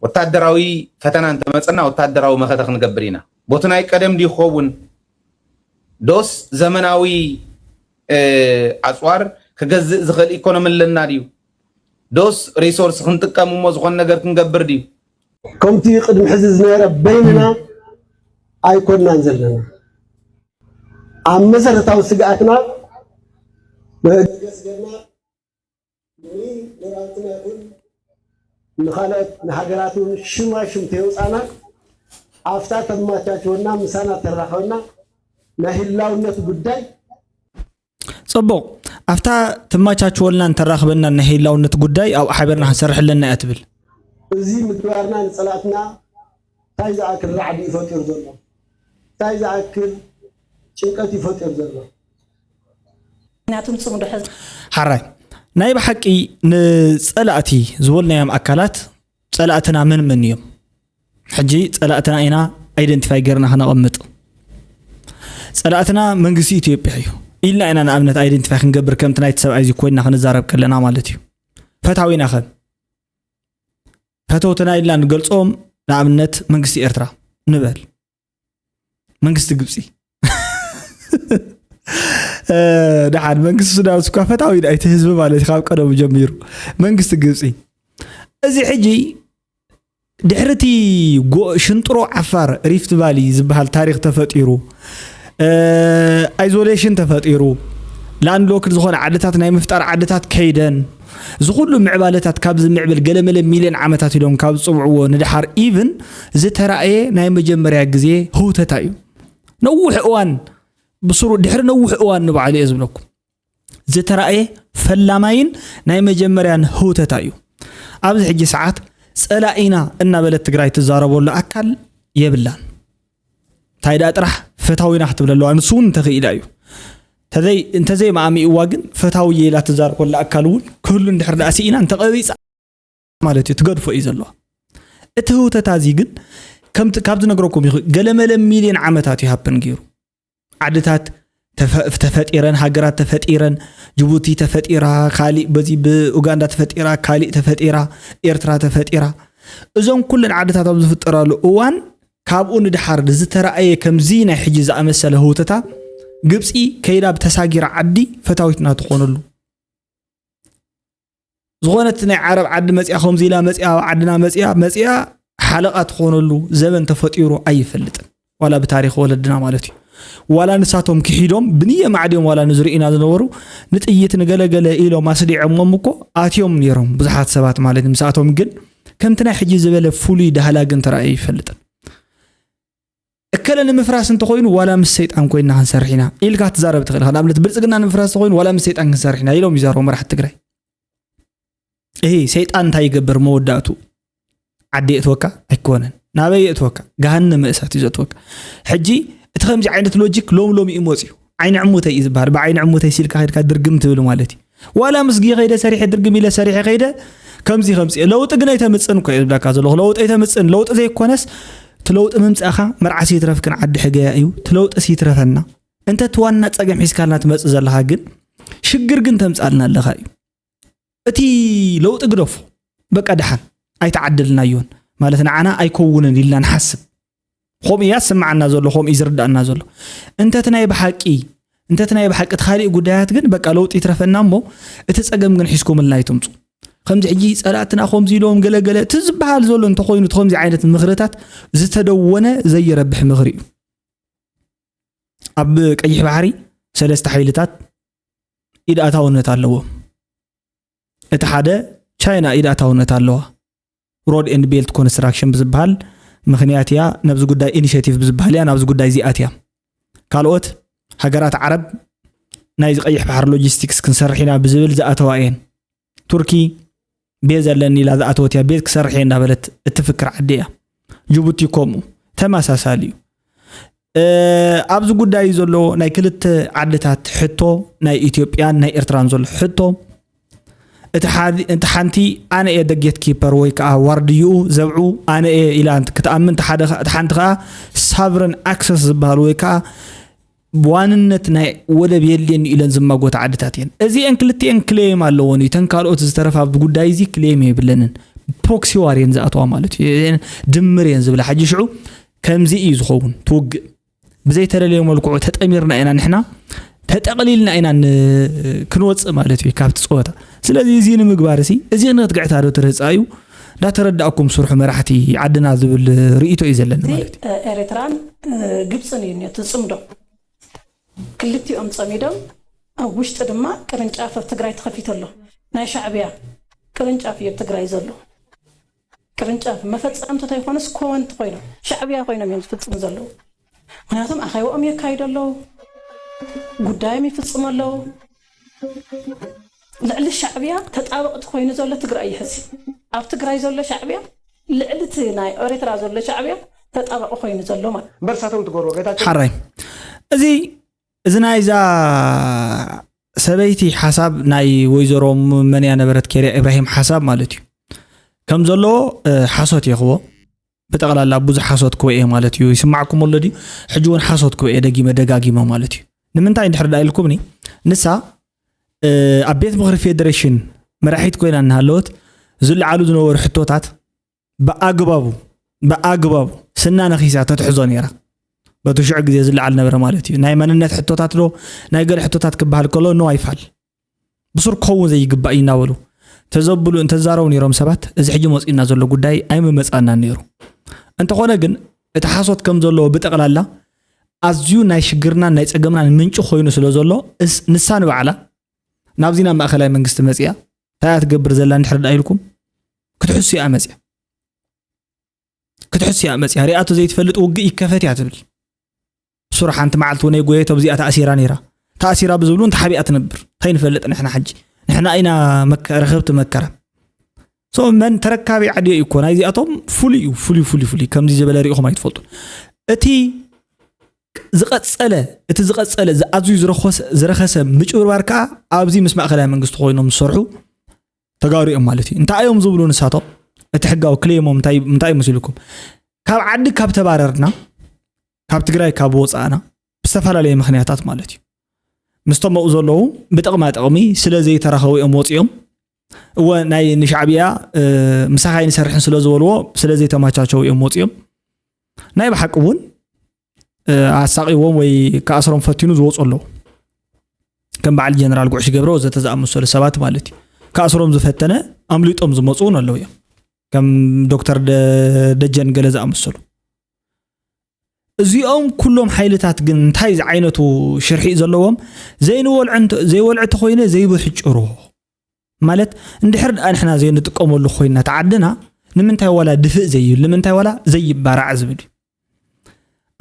ወታደራዊ ፈተና እንተመጸና፣ ወታደራዊ መኸተ ክንገብር ኢና። ቦቲ ናይ ቀደም ድዩ ክኸውን? ዶስ ዘመናዊ፣ እ፣ ኣጽዋር ክገዝእ ዝኽእል ኢኮኖሚ ኣለና ድዩ? ዶስ ሪሶርስ ክንጥቀም እሞ ዝኾነ ነገር ክንገብር ድዩ? ከምቲ ቅድሚ ሕዚ ዝነበረ በይንና ኣይኮንናን ዘለና። ኣብ መሰረታዊ ስግኣትና መበገስ ጌርና ንርኢ ንራብትና ይኹን ንኻልኦት ንሃገራት እውን ሽማ ሽም ተየውፃና፣ ኣብታ ተማቻችወና ምሳና ተራኸበና ናይ ህላውነት ጉዳይ። ጽቡቕ። ኣብታ ትማቻችወልናን ተራኽበናን ናይ ህላውነት ጉዳይ ኣብ ሓቢርና ክንሰርሕ ኣለና እያ ትብል። እዚ ምግባርና ንጸላእትና እንታይ ዝኣክል ራዕዲ እዩ ፈጢሩ ዘሎ? እንታይ ዝኣክል ጭንቀት እዩ ፈጢሩ ዘሎ? ምክንያቱም ጽምዶ ሕዚ ሓራይ፣ ናይ ብሓቂ ንጸላእቲ ዝበልናዮም ኣካላት፣ ጸላእትና መን መን እዮም? ሕጂ ጸላእትና ኢና ኣይደንቲፋይ ጌርና ከነቐምጥ። ጸላእትና መንግስቲ ኢትዮጵያ እዩ ኢልና ኢና ንኣብነት ኣይደንቲፋይ ክንገብር፣ ከምቲ ናይቲ ሰብኣይ እዚ ኮይንና ክንዛረብ ከለና ማለት እዩ። ፈታዊና ኸ? ፈተውትና ኢልና ንገልጾም ንኣብነት መንግስቲ ኤርትራ ንበል። መንግስቲ ግብጺ። እ፣ ደሓን መንግስቲ ሱዳን እኳ ፈታዊ እዩ ናይቲ ህዝቢ ማለት እዩ፣ ካብ ቀደሙ ጀሚሩ። መንግስቲ ግብጺ። እዚ ሕጂ ድሕሪ እቲ ጎ-፣ ሽንጥሮ ዓፋር ሪፍት ቫሊ ዝበሃል ታሪኽ ተፈጢሩ፣ እ፣ ኣይዞሌሽን ተፈጢሩ፣ ላንድ ሎክድ ዝኾነ ዓድታት ናይ ምፍጣር ዓድታት ከይደን፣ እዚ ኩሉ ምዕባለታት ካብ ዝምዕብል ገለመለ ሚልዮን ዓመታት ኢሎም ካብ ዝጽውዕዎ ንደሓር ኢቭን ዝተራእየ ናይ መጀመርያ ግዜ ህውተታ እዩ። ነዊሕ እዋን ብስሩ፣ ድሕሪ ነዊሕ እዋን ንባዕሉ እየ ዝብለኩም። ዝተራእየ ፈላማይን ናይ መጀመርያን ህውተታ እዩ። ኣብዚ ሕጂ ሰዓት ጸላኢና እናበለት ትግራይ ትዛረበሉ ኣካል የብላን። እንታይ ደኣ ጥራሕ ፈታዊና ክትብል ኣለዋ፣ ንሱ እውን እንተኽኢላ እዩ። እንተዘይ-፣ እንተዘይመኣሚእዋ ግን ፈታዊ እየ ኢላ ትዛረበሉ ኣካል እውን ክህሉ እንድሕር ደኣ ስኢና እንተቐቢጻ ማለት እዩ፣ ትገድፎ እዩ ዘለዋ። እቲ ህውተታ እዚ ግን ከምቲ፣ ካብ ዝነግረኩም ይኽእል፣ ገለመለ ሚልዮን ዓመታት እዩ ሃፕን ገይሩ። ዓድታት ተፈ-፣ ተፈጢረን፣ ሃገራት ተፈጢረን፣ ጅቡቲ ተፈጢራ፣ ካሊእ በዚ ብኡጋንዳ ተፈጢራ፣ ካሊእ ተፈጢራ፣ ኤርትራ ተፈጢራ። እዞም ኩለን ዓድታት ኣብ ዝፍጠራሉ እዋን፣ ካብኡ ንድሓር ዝተራእየ ከምዚ ናይ ሕጂ ዝኣመሰለ ህውተታ፣ ግብጺ ከይዳ ብተሳጊራ ዓዲ ፈታዊትና ትኾነሉ። ዝኾነት ናይ ዓረብ ዓዲ መጽያ፣ ከምዚ ኢላ መጽያ፣ ኣብ ዓድና መጽያ፣ መጽያ ሓለቓ ትኾነሉ ዘበን ተፈጢሩ ኣይፈልጥን። ዋላ ብታሪኽ ወለድና ማለት እዩ። ዋላ ንሳቶም ክሒዶም ብንየ ማዕድዮም ዋላ ንዝርእዩና ዝነበሩ ንጥይት ንገለገለ ኢሎም ኣስዲዖሞም እኮ ኣትዮም ነይሮም ብዙሓት ሰባት ማለት እዩ። ምስኣቶም ግን ከምቲ ናይ ሕጂ ዝበለ ፍሉይ ዳህላ ግን ተራእዩ ኣይፈልጥን። እከለ ንምፍራስ እንተኾይኑ ዋላ ምስ ሰይጣን ኮይንና ክንሰርሕ ኢና ኢልካ ትዛረብ ትኽእል ኢኻ። ንኣብነት ብልጽግና ንምፍራስ እንተኾይኑ ዋላ ምስ ሰይጣን ክንሰርሕ ኢና ኢሎም ይዛረቡ መራሕቲ ትግራይ። እሂ፣ ሰይጣን እንታይ ይገብር መወዳእቱ? ዓዲ የእትወካ ኣይኮነን። ናበይ የእትወካ? ገሃነመ እሳት እዩ ዘእትወካ። ሕጂ እቲ ከምዚ ዓይነት ሎጂክ ሎም ሎም እዩ መፅዩ። ዓይኒ ዕሙተይ እዩ ዝበሃል። ብዓይኒ ዕሙተይ ሲልካ ከድካ ድርግም ትብል ማለት እዩ። ዋላ ምስጊ ከይደ ሰሪሐ ድርግም ኢለ ሰሪሐ ከይደ ከምዚ ከምዚ ለውጢ ግን ኣይተምፅን እኮ እየ ዝብለካ ዘለኹ። ለውጢ ኣይተምፅን። ለውጢ ዘይኮነስ እቲ ለውጢ ምምፃእኻ መርዓሲ ይትረፍክን ዓዲ ሕገያ እዩ። እቲ ለውጢ ይትረፈና። እንተ እቲ ዋና ጸገም ሒዝካልና ትመጽእ ዘለኻ ግን ሽግር ግን ተምጻልና ኣለኻ እዩ። እቲ ለውጢ ግደፎ፣ በቃ ደሓን ኣይተዓደልናዮን ማለት ንዓና ኣይከውንን ኢልና ንሓስብ። ከምኡ እያ ዝስምዓና ዘሎ፣ ከምኡ እዩ ዝርዳእና ዘሎ። እንተ እቲ ናይ ብሓቂ እንተ እቲ ናይ ብሓቂ እቲ ካሊእ ጉዳያት ግን በቃ ለውጢ ይትረፈና እሞ እቲ ጸገም ግን ሒዝኩምልና ኣይትምጹ። ከምዚ ሕጂ ጸላእትና ከምዚ ኢሎም ገለገለ እቲ ዝበሃል ዘሎ እንተኾይኑ እቲ ከምዚ ዓይነት ምኽርታት ዝተደወነ ዘይረብሕ ምኽሪ እዩ። ኣብ ቀይሕ ባሕሪ ሰለስተ ሓይልታት ኢድ ኣታውነት ኣለዎም። እቲ ሓደ ቻይና ኢድ ኣታውነት ኣለዋ። ሮድ ኤንድ ቤልት ኮንስትራክሽን ብዝበሃል ምኽንያት እያ፣ ነብዚ ጉዳይ ኢኒሼቲቭ ብዝበሃል እያ ናብዚ ጉዳይ እዚኣት እያ። ካልኦት ሃገራት ዓረብ ናይዚ ቀይሕ ባሕሪ ሎጂስቲክስ ክንሰርሕ ኢና ብዝብል ዝኣተዋ እየን። ቱርኪ ቤዝ ኣለኒ ኢላ ዝኣተወት እያ፣ ቤዝ ክሰርሕ እየ እንዳበለት እትፍክር ዓዲ እያ። ጅቡቲ ከምኡ ተመሳሳሊ እዩ። እ፣ ኣብዚ ጉዳይ ዘሎ ናይ ክልተ ዓድታት ሕቶ፣ ናይ ኢትዮጵያን ናይ ኤርትራን ዘሎ ሕቶ፣ እቲ ሓ-፣ እቲ ሓንቲ ኣነ እየ ደጌት ኪፐር ወይ ከዓ ዋርድይኡ ዘብዑ ኣነ እየ ኢላ እንት-፣ ክትኣምን፣ እቲ ሓደ ኸ-፣ እቲ ሓንቲ ከዓ ሳቭረን ኣክሰስ ዝበሃል ወይ ከዓ ዋንነት ናይ ወደብ የድልየኒ ኢለን ዝማጎታ ዓድታት እየን። እዚአን ክልቲአን ክሌም ኣለዎን እዩ። እተን ካልኦት ዝተረፋ ኣብዚ ጉዳይ እዚ ክሌም የብለንን። ፕሮክሲ ዋር እየን ዝኣተዋ ማለት እዩ። እየን ድምር እየን ዝብላ። ሕጂ ሽዑ ከምዚ እዩ ዝኸውን ትውግእ። ብዘይተለለየ መልክዑ ተጠሚርና ኢና ንሕና፣ ተጠቕሊልና ኢና ን-፣ ክንወፅእ ማለት እዩ ካብቲ ፀወታ። ስለዚ እዚ ንምግባር እዚ፣ እዚ ንክትግዕታ ዶ ትርህፃ እዩ? እንዳተረዳእኩም ስርሑ መራሕቲ ዓድና ዝብል ርእይቶ እዩ ዘለኒ እቲ ማለት እዩ። ኤርትራን ግብፅን እዩ እቲ ፅምዶ። ክልቲኦም ፀሚዶም ኣብ ውሽጢ ድማ ቅርንጫፍ ኣብ ትግራይ ተኸፊቱ ኣሎ። ናይ ሻዕብያ ቅርንጫፍ እዩ ኣብ ትግራይ ዘሎ። ቅርንጫፍ መፈፀምቲ ተይኮነስ ኮወንቲ ኮይኖም ሻዕብያ ኮይኖም እዮም ዝፍፅሙ ዘለዉ። ምክንያቱም ኣኼባኦም የካይዱ ኣለዉ፣ ጉዳዮም ይፍፅሙ ኣለዉ። ልዕሊ ሻዕብያ ተጣበቕቲ ኮይኑ ዘሎ ትግራይ እዩ ሕዚ። ኣብ ትግራይ ዘሎ ሻዕብያ ልዕሊ እቲ ናይ ኤርትራ ዘሎ ሻዕብያ ተጣበቂ ኮይኑ ዘሎ ማለት። እምበር ንሳቶም ትገብርዎ ጌታቸው ሓራይ እዚ እዚ ናይዛ ሰበይቲ ሓሳብ ናይ ወይዘሮ መን እያ ነበረት ኬርያ ኢብራሂም ሓሳብ ማለት እዩ ከም ዘለዎ ሓሶት የኽቦ ብጠቕላላ ብዙሕ ሓሶት ክበ እየ ማለት እዩ ይስማዕኩም ኣሎ ድዩ ሕጂ እውን ሓሶት ክበ እየ ደጊመ ደጋጊመ ማለት እዩ ንምንታይ እንድሕር ዳ ኢልኩምኒ ንሳ ኣብ ቤት ምኽሪ ፌዴሬሽን መራሒት ኮይና እናሃለወት ዝለዓሉ ዝነበሩ ሕቶታት ብኣግባቡ ብኣግባቡ ስና ነኺሳ ተትሕዞ ነይራ በቲ ሽዑ ግዜ ዝለዓል ነበረ ማለት እዩ ናይ መንነት ሕቶታት ዶ ናይ ገለ ሕቶታት ክበሃል ከሎ ኖ ኣይፋል ብሱር ክኸውን ዘይግባእ እዩ እናበሉ ተዘብሉ እንተዛረቡ ነይሮም ሰባት እዚ ሕጂ መፂኡና ዘሎ ጉዳይ ኣይምመፃናን ነይሩ እንተኾነ ግን እቲ ሓሶት ከም ዘለዎ ብጠቕላላ ኣዝዩ ናይ ሽግርናን ናይ ፀገምናን ምንጪ ኮይኑ ስለ ዘሎ ንሳ ንባዕላ ናብዚ ናብ ማእኸላይ መንግስቲ መፂኣ እንታይ እያ ትገብር ዘላ እንድሕር ደኣ ኢልኩም ክትሕሱ እያ መፅያ ክትሕሱ እያ መፅያ ሪኣቶ ዘይትፈልጥ ውግእ ይከፈት እያ ትብል ሱር ሓንቲ መዓልቲ እውን ጎየቶ ኣብዚኣ ተኣሲራ ነይራ ተኣሲራ ብዝብሉ እንተሓቢኣ ትነብር እንታይ ንፈልጥ ንሕና ሕጂ ንሕና ኢና ረኸብቲ መከራ ሶ መን ተረካቢ ዓድዮ እዩ እኮ ናይዚኣቶም ፍሉይ እዩ ፍሉይ ፍሉይ ፍሉይ ከምዚ ዝበለ ሪኢኹም ኣይትፈልጡን እቲ ዝቐጸለ እቲ ዝቐጸለ ኣዝዩ ዝረኸሰ ምጭብርባር ከዓ ኣብዚ ምስ ማእኸላይ መንግስቲ ኮይኖም ዝሰርሑ ተጋሩ እዮም ማለት እዩ እንታይ እዮም ዝብሉ ንሳቶም እቲ ሕጋዊ ክሌሞም እንታይ እዩ መሲልኩም ካብ ዓዲ ካብ ተባረርና ካብ ትግራይ ካብ ወፃእና ብዝተፈላለየ ምክንያታት ማለት እዩ ምስቶም ኣብኡ ዘለዉ ብጥቕማ ጥቕሚ ስለ ዘይተራኸቡ እዮም ወፂኦም እወ ናይ ንሻዕብያ ምሳኻ ይንሰርሕን ስለ ዝበልዎ ስለ ዘይተማቻቸው እዮም ወፂኦም ናይ ብሓቂ እውን ኣሳቂዎም ወይ ከኣስሮም ፈቲኑ ዝወፁ ኣለዉ ከም በዓል ጀነራል ጉዕሽ ገብረ ወዘተ ዝኣመሰሉ ሰባት ማለት እዩ ከኣስሮም ዝፈተነ ኣምሊጦም ዝመፁ እውን ኣለዉ እዮም ከም ዶክተር ደጀን ገለ ዝኣመሰሉ እዚኦም ኩሎም ሓይልታት ግን እንታይ ዝዓይነቱ ሽርሒ ዘለዎም ዘይንወልዖ ዘይወልዖ ተኮይነ ዘይብርሕ ጭሮ ማለት እንድሕር ደኣ ንሕና ዘይንጥቀመሉ ኮይና ተዓድና ንምንታይ ዋላ ድፍእ ዘይብል ንምንታይ ዋላ ዘይባራዕ ዝብል እዩ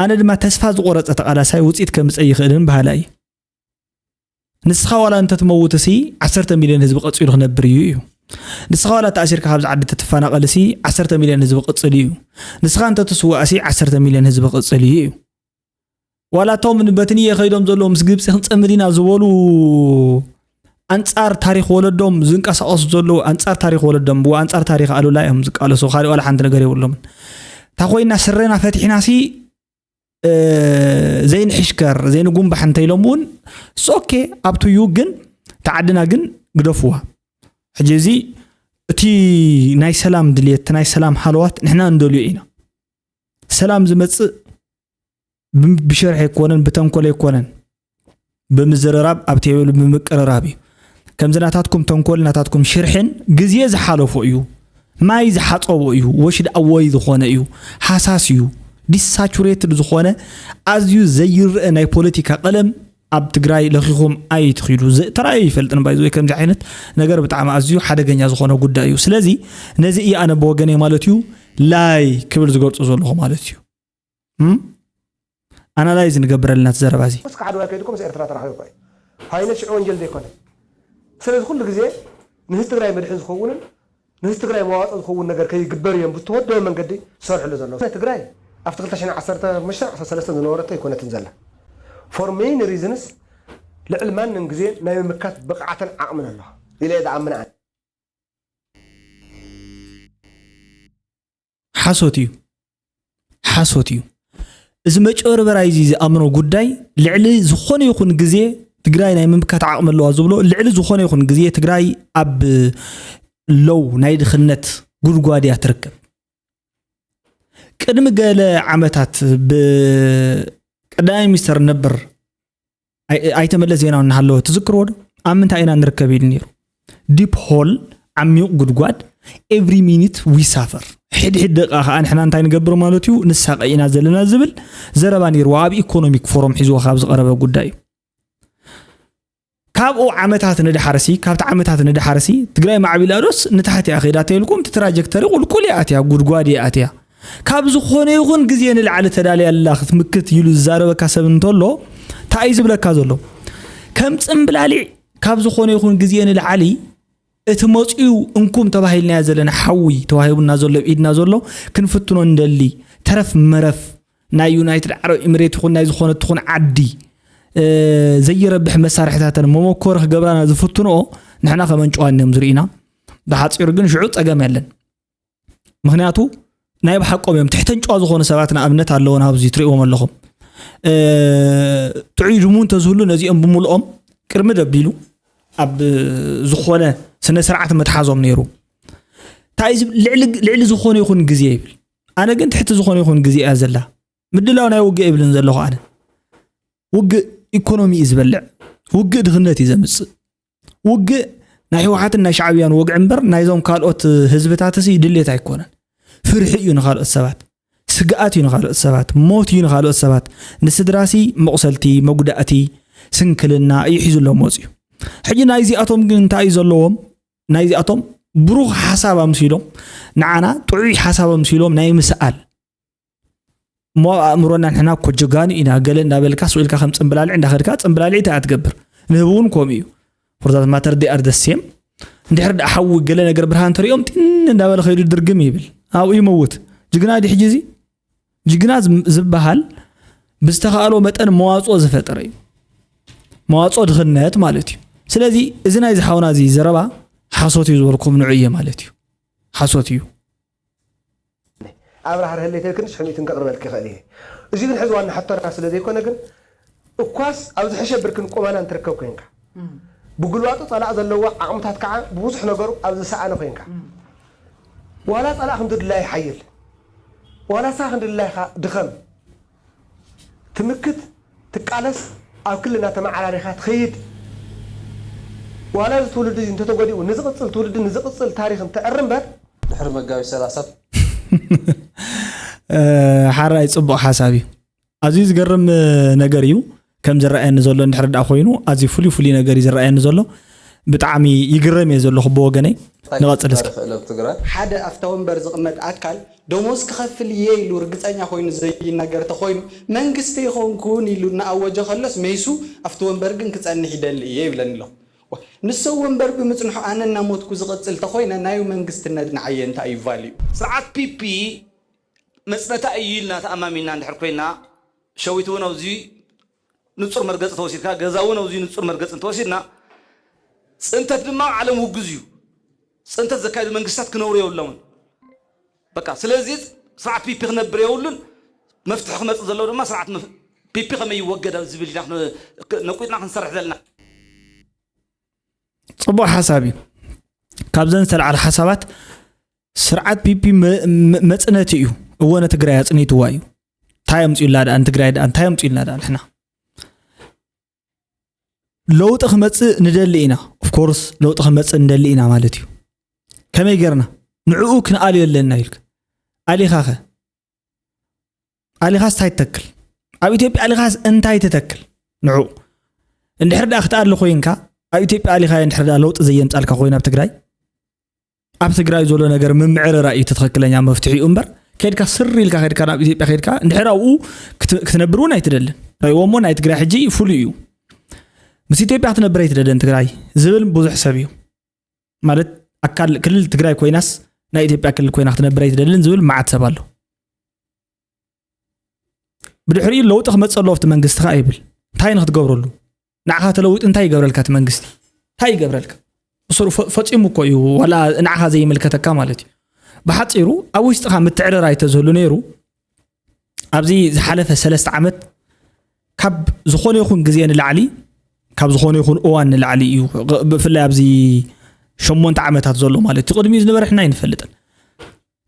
ኣነ ድማ ተስፋ ዝቆረፀ ተቃላሳይ ውፅኢት ከምፀ ይኽእልን በሃላ እዩ ንስኻ ዋላ እንተትመውት ሲ ዓሰርተ ሚልዮን ህዝቢ ቀፂሉ ክነብር እዩ እዩ ንስኻ ዋላ ተኣሲርካ ካብዚ ዓዲ ተትፈናቐል ሲ ዓሰርተ ሚልዮን ህዝቢ ቅፅል እዩ ንስኻ እንተትስዋእ ሲ ዓሰርተ ሚልዮን ህዝቢ ቅፅል እዩ እዩ ዋላ እቶም በትንየ ከይዶም ዘለዉ ምስ ግብፂ ክንፀምድ ኢና ዝበሉ ኣንፃር ታሪክ ወለዶም ዝንቀሳቀሱ ዘለዉ ኣንፃር ታሪክ ወለዶም ብኣንፃር ታሪክ ኣሉላ እዮም ዝቃለሱ ካሊእ ዋላ ሓንቲ ነገር የብሎምን እታ ኮይና ስረና ፈቲሕና ሲ ዘይንሕሽከር ዘይንጉንባሕ እንተኢሎም እውን ኦኬ ኣብትዩ ግን ተዓድና ግን ግደፍዋ። ሕጂ እዚ እቲ ናይ ሰላም ድልየት ናይ ሰላም ሃለዋት ንሕና እንደልዮ ኢና። ሰላም ዝመፅእ ብሸርሒ ኣይኮነን ብተንኮል ኣይኮነን ብምዝርራብ ኣብ ቴብል ብምቅርራብ እዩ። ከምዚ ናታትኩም ተንኮል ናታትኩም ሽርሕን ግዜ ዝሓለፎ እዩ። ማይ ዝሓፀቦ እዩ። ወሽድ ኣወይ ዝኾነ እዩ። ሃሳስ እዩ። ዲሳቹሬትድ ዝኾነ ኣዝዩ ዘይረአ ናይ ፖለቲካ ቀለም ኣብ ትግራይ ለኺኹም ኣይትኺዱ። ተራእዩ ይፈልጥን ባይዘ ወይ ከምዚ ዓይነት ነገር ብጣዕሚ ኣዝዩ ሓደገኛ ዝኾነ ጉዳይ እዩ። ስለዚ ነዚ እየ ኣነ ብወገነይ ማለት እዩ ላይ ክብል ዝገልፁ ዘለኹ ማለት እዩ። ኣናላይዝ ንገብረልና ዘረባ እዚ። እስከ ዓድዋ ከይድኩም ምስ ኤርትራ ተራኺቡ እኮ እዩ። ሃይነት ሽዑ ወንጀል ዘይኮነ። ስለዚ ኩሉ ግዜ ንህዝቢ ትግራይ መድሕን ዝኸውንን ንህዝቢ ትግራይ መዋፅኦ ዝኸውን ነገር ከይግበር እዮም ብዝተወደበ መንገዲ ዝሰርሕሉ ዘለዉ። ትግራይ ኣብቲ ክልተ ሽሕን ዓሰርተ ሓሙሽተን ዓሰርተ ሰለስተን ዝነበረቶ ኣይኮነትን ዘላ። For many reasons ልዕሊ ማንም ግዜ ናይ ምምካት ብቕዓትን ዓቕምን ኣለዋ ኢለ እየ ዝኣምን ኣነ። ሓሶት እዩ ሓሶት እዩ። እዚ መጭበርበራይ እዚ ዝኣምኖ ጉዳይ ልዕሊ ዝኾነ ይኹን ግዜ ትግራይ ናይ ምምካት ዓቕሚ ኣለዋ ዝብሎ ልዕሊ ዝኾነ ይኹን ግዜ ትግራይ ኣብ ሎው ናይ ድኽነት ጉድጓድ እያ ትርከብ። ቅድሚ ገለ ዓመታት ብቀዳማይ ሚኒስተር ነበር ኣይተ መለስ ዜናዊ እናሃለወ ትዝክርዎ ዶ? ኣብ ምንታይ ኢና ንርከብ ኢሉ ነይሩ። ዲፕ ሆል ዓሚቕ ጉድጓድ every minute we suffer ሕድሕድ ደቂቃ ከዓ ንሕና እንታይ ንገብር ማለት እዩ ንሳቐ ኢና ዘለና ዝብል ዘረባ ነይርዎ ኣብ ኢኮኖሚክ ፎረም ሒዝዎ ካብ ዝቐረበ ጉዳይ እዩ። ካብኡ ዓመታት ንድሓርሲ ካብቲ ዓመታት ንድሓርሲ ትግራይ ማዕቢላ ዶስ ንታሕቲ እያ ከይዳ ተይልኩም እቲ ትራጀክተሪ ቁልቁል እያ ኣትያ ጉድጓድ እያ ኣትያ ካብ ዝኾነ ይኹን ግዜ ንላዕሊ ተዳልያ ኣላ ክትምክት ኢሉ ዝዛረበካ ሰብ እንተሎ እንታይ እዩ ዝብለካ ዘሎ ከም ፅምብላሊዕ ካብ ዝኾነ ይኹን ግዜ ንላዕሊ እቲ መፅኡ እንኩም ተባሂልናዮ ዘለና ሓዊ ተዋሂቡና ዘሎ ኢድና ዘሎ ክንፍትኖ እንደሊ ተረፍ መረፍ ናይ ዩናይትድ ዓረብ ኢምሬት ይኹን ናይ ዝኾነት ትኹን ዓዲ ዘይረብሕ መሳርሕታተን መመኮሪ ክገብራና ዝፍትንኦ ንሕና ከመንጭዋን እዮም ዝርኢና። ብሓፂሩ ግን ሽዑ ፀገም የለን። ምክንያቱ ናይ ብሓቆም እዮም ትሕተን ጨዋ ዝኾኑ ሰባት ንኣብነት ኣለዎ ናብዚ ትሪእዎም ኣለኹም። ጥዑይ ድሙ እንተዝህሉ ነዚኦም ብምልኦም ቅርሚ ደቢሉ ኣብ ዝኾነ ስነ ስርዓት ምትሓዞም ነይሩ። እንታይ እዩ ዝብል? ልዕሊ ዝኾነ ይኹን ግዜ ይብል። ኣነ ግን ትሕቲ ዝኾነ ይኹን ግዜ እያ ዘላ። ምድላው ናይ ውግእ ይብልን ዘለኹ ኣነ። ውግእ ኢኮኖሚ እዩ ዝበልዕ። ውግእ ድኽነት እዩ ዘምፅእ። ውግእ ናይ ህወሓትን ናይ ሻዕብያን ወግዒ እምበር ናይዞም ካልኦት ህዝብታትሲ ድሌት ኣይኮነን። ፍርሒ እዩ ንኻልኦት ሰባት፣ ስግኣት እዩ ንኻልኦት ሰባት፣ ሞት እዩ ንኻልኦት ሰባት። ንስድራሲ መቑሰልቲ፣ መጉዳእቲ፣ ስንክልና እዩ ሒዙሎም መፅዩ። ሕጂ ናይዚኣቶም ግን እንታይ እዩ ዘለዎም? ናይዚኣቶም ብሩኽ ሓሳብ ኣምሲሎም ንዓና ጥዑይ ሓሳብ ኣምሲሎም ናይ ምስኣል እሞ ኣብ ኣእምሮና ንሕና እኮ ጀጋኑ ኢና ገለ እንዳበልካ ስቕ ኢልካ ከም ፅምብላልዕ እንዳኸድካ ፅምብላልዒ እንታይ ትገብር? ንህቢ እውን ከምኡ እዩ። For that matter they are the same። እንድሕር ደኣ ሓዊ ገለ ነገር ብርሃን ተሪኦም ጢን እንዳበለ ከይዱ ድርግም ይብል ኣብኡ ይመውት። ጅግና ድዩ ሕጂ እዚ? ጅግና ዝበሃል ብዝተኻእሎ መጠን መዋፅኦ ዝፈጠረ እዩ። መዋፅኦ ድኽነት ማለት እዩ። ስለዚ እዚ ናይ ዝሓውና እዚ ዘረባ ሓሶት እዩ ዝበልኩም ንዑ እየ ማለት እዩ። ሓሶት እዩ። ኣብርሃ ርሀለይ ተልክን ሽሕሚትን ከቕርበልክ ይኽእል እየ። እዚ ግን ሕዚ ዋና ሕቶና ስለ ዘይኮነ ግን እኳስ ኣብ ዝሕሸ ብርክን ቁመናን ትርከብ ኮይንካ ብጉልባጡ ጸላእ ዘለዎ ዓቕምታት ከዓ ብብዙሕ ነገሩ ኣብ ዝሰኣነ ኮይንካ ዋላ ጸላእ ክንዲ ድላይ ሓይል ዋላ ሳ ክንዲ ድላይካ ድኸም ትምክት ትቃለስ ኣብ ክልና ተመዓራሪኻ ትኸይድ ዋላ እዚ ትውልዲ እዚ እንተተጎዲኡ ንዝቕፅል ትውልዲ ንዝቕፅል ታሪኽ እንትዕር እምበር ድሕሪ መጋቢት ሰላሳ ሓራይ ፅቡቕ ሓሳብ እዩ። ኣዝዩ ዝገርም ነገር እዩ ከም ዝረኣየኒ ዘሎ እንድሕር ደኣ ኮይኑ ኣዝዩ ፍሉይ ፍሉይ ነገር እዩ ዝረኣየኒ ዘሎ። ብጣዕሚ ይግረም እየ ዘለኹ ብወገነይ። ንቐፅል እስኪ። ሓደ ኣብታ ወንበር ዝቕመጥ ኣካል ደሞዝ ክኸፍል እየ ኢሉ ርግፀኛ ኮይኑ ዘይናገር ተኾይኑ መንግስቲ ይኾንኩን ኢሉ እናኣወጀ ከሎስ መይሱ ኣብቲ ወንበር ግን ክፀንሕ ይደሊ እየ ይብለኒ ኣሎ። ንሰብ ወንበር ብምፅንሑ ኣነ እናሞትኩ ዝቐፅል ተኾይነ ናዩ መንግስትነት ንዓየ እንታይ እዩ ቫልዩ? ስርዓት ፒፒ መፅነታ እዩ ኢልና ተኣማሚንና እንድሕር ኮይና ሸዊት እውን ኣብዚ ንፁር መርገፂ ተወሲድካ ገዛ እውን ኣብዚ ንፁር መርገፂ እንተወሲድና ፅንተት ድማ ኣብ ዓለም ውጉዝ እዩ። ፅንተት ዘካየዱ መንግስታት ክነብሩ የብሎምን። በቃ ስለዚ ስርዓት ፒፒ ክነብር የብሉን። መፍትሒ ክመፅእ ዘለዎ ድማ ስርዓት መፍ- ፒፒ ከመይ ይወገድ ኣብ ዝብል ኢና ክነ- ክ- ነቁጥና ክንሰርሕ ዘለና። ፅቡቅ ሓሳብ እዩ። ካብዘን ዝተለዓለ ሓሳባት ስርዓት ፒፒ መ- መ- መፅነቲ እዩ። እወ ንትግራይ ኣፅኒትዋ እዩ። እንታይ ኣምፅኡላ ደኣ ንትግራይ ደኣ እንታይ ኣምፅኡልና ደኣ ንሕና ለውጢ ክመፅእ ንደሊ ኢና። ኦፍኮርስ ለውጢ ክመፅእ ንደሊ ኢና ማለት እዩ። ከመይ ጌርና ንዕኡ ክንኣልዮ ኣለና ኢልካ ኣሊኻኸ ኣሊኻስ እንታይ ትተክል? ኣብ ኢትዮጵያ ኣሊኻስ እንታይ ትተክል? ንዕኡ እንድሕር ደኣ ክትኣሊ ኮይንካ ኣብ ኢትዮጵያ ኣሊኻ እንድሕር ደኣ ለውጢ ዘየምፃልካ ኮይኑ ኣብ ትግራይ ኣብ ትግራይ ዘሎ ነገር ምምዕርራይ እዩ እቲ ትኽክለኛ መፍትሒኡ እምበር ከድካ ስር ኢልካ ከድካ ናብ ኢትዮጵያ ከድካ እንድሕር ኣብኡ ክት- ክትነብር እውን ኣይትደልን። ረእዎ እሞ ናይ ትግራይ ሕጂ ፍሉይ እዩ። ምስ ኢትዮጵያ ክትነብር ኣይትደልን ትግራይ ዝብል ብዙሕ ሰብ እዩ። ማለት ኣካል ክልል ትግራይ ኮይናስ ናይ ኢትዮጵያ ክልል ኮይና ክትነብር ኣይትደልን ዝብል መዓት ሰብ ኣሎ። ብድሕሪኡ ለውጢ ክመፅእ ኣለዎ ኣብቲ መንግስቲ ከዓ ይብል። እንታይ ንክትገብረሉ ንዓኻ ተለዊጡ እንታይ ይገብረልካ እቲ መንግስቲ እንታይ ይገብረልካ ብስሩ ፈ- ፈፂሙ እኮ እዩ ዋላ ንዓኻ ዘይምልከተካ ማለት እዩ። ብሓፂሩ ኣብ ውሽጥኻ ምትዕርራይ ተዝህሉ ነይሩ ኣብዚ ዝሓለፈ ሰለስተ ዓመት ካብ ዝኾነ ይኹን ግዜ ንላዕሊ ካብ ዝኾነ ይኹን እዋን ንላዕሊ እዩ። ብፍላይ ኣብዚ ሸሞንተ ዓመታት ዘሎ ማለት እዩ። ቅድሚኡ ዝነበረ ሕና ኣይንፈልጥን።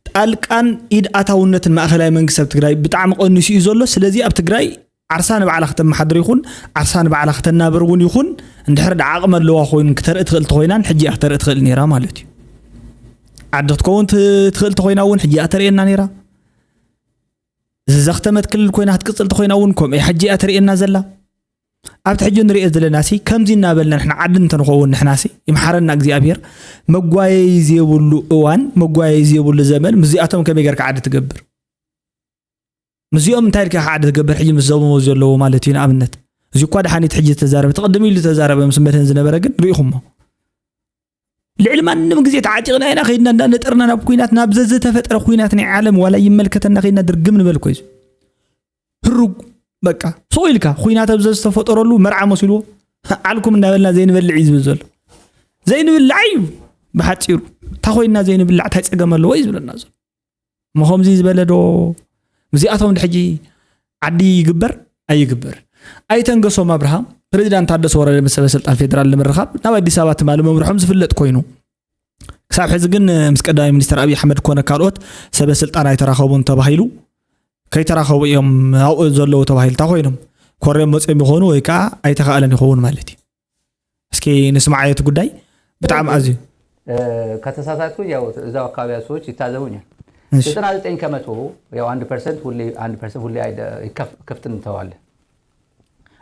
ጣልቃን ኢድ ኣታውነትን ማእኸላይ መንግስቲ ኣብ ትግራይ ብጣዕሚ ቀኒሱ እዩ ዘሎ። ስለዚ ኣብ ትግራይ ዓርሳ ንባዕላ ከተመሓድር ይኹን ዓርሳ ንባዕላ ከተናብር እውን ይኹን እንድሕር ደኣ ዓቕሚ ኣለዋ ኮይኑ ክተርኢ ትኽእል ተኾይናን ሕጂ እያ ክተርኢ ትኽእል ነይራ ማለት እዩ። ዓዲ ክትከውን ት- ትኽእል ተኾይና እውን ሕጂ እያ ተርእየና ነይራ። ዝዘኽተመት ክልል ኮይና ክትቅፅል ተኾይና እውን ከምኡ ሕጂ እያ ተርእየና ዘላ። ኣብቲ ሕጂ ንሪኦ ዘለና ሲ ከምዚ እናበልና ንሕና ዓዲ እንተንኸውን ንሕና ሲ ይምሓረና እግዚኣብሔር። መጓየይ ዘይብሉ እዋን መጓየይ ዘይብሉ ዘመን ምስዚኣቶም ከመይ ጌርካ ዓዲ ትገብር? ምስዚኦም እንታይ ኢልካ ኢኻ ዓዲ ትገብር? ሕጂ ምስ ዘበሞ ዘለዎ ማለት እዩ። ንኣብነት እዚ እኳ ደሓኒት ሕጂ ዝተዛረበ ተቐድም ኢሉ ዝተዛረበ ምስ መድህን ዝነበረ ግን ርኢኹሞ። ልዕሊ ማንም ግዜ ተዓጢቕና ኢና ከይድና እንዳነጠርና ናብ ኩናት ናብ ዘዝተፈጠረ ኩናት ናይ ዓለም ዋላ ይመልከተና ከይድና ድርግም ንበል እኮ እዩ። ህሩግ በቃ ሱቕ ኢልካ ኩናት ኣብ ዘዝተፈጠረሉ መርዓ መሲልዎ ዓልኩም እንዳበልና ዘይንበልዕ እዩ ዝብል ዘሎ። ዘይንብላዕ እዩ ብሓፂሩ። እንታይ ኮይንና ዘይንብላዕ እንታይ ፀገም ኣለዎ እዩ ዝብለና ዘሎ። እሞ ከምዚ ዝበለ ዶ ምስዚኣቶም ድሕጂ ዓዲ ይግበር ኣይግበር ኣይተንገሶም ኣብርሃም ፕሬዚዳንት ታደሰ ወረደ ምስ ሰበ ስልጣን ፌደራል ንምርኻብ ናብ ኣዲስ ኣበባ ትማሊ መምርሖም ዝፍለጥ ኮይኑ ክሳብ ሕዚ ግን ምስ ቀዳማይ ሚኒስትር ኣብይ ኣሕመድ ኮነ ካልኦት ሰበ ስልጣን ኣይተራኸቡን ተባሂሉ ከይተራኸቡ እዮም ኣብኡ ዘለዉ ተባሂልታ ኮይኖም ኮርዮም መፅኦም ይኾኑ ወይ ከዓ ኣይተኻእለን ይኸውን ማለት እዩ። እስኪ ንስማዓዮ እቲ ጉዳይ ብጣዕሚ ኣዝዩ ከተሳሳትኩ ያው እዛው አካባቢ ሰዎች ይታዘቡኛል። ዘጠና ዘጠኝ ከመቶ ያው አንድ ፐርሰንት ሁሌ አንድ ፐርሰንት ሁሌ ክፍት እንተዋለን።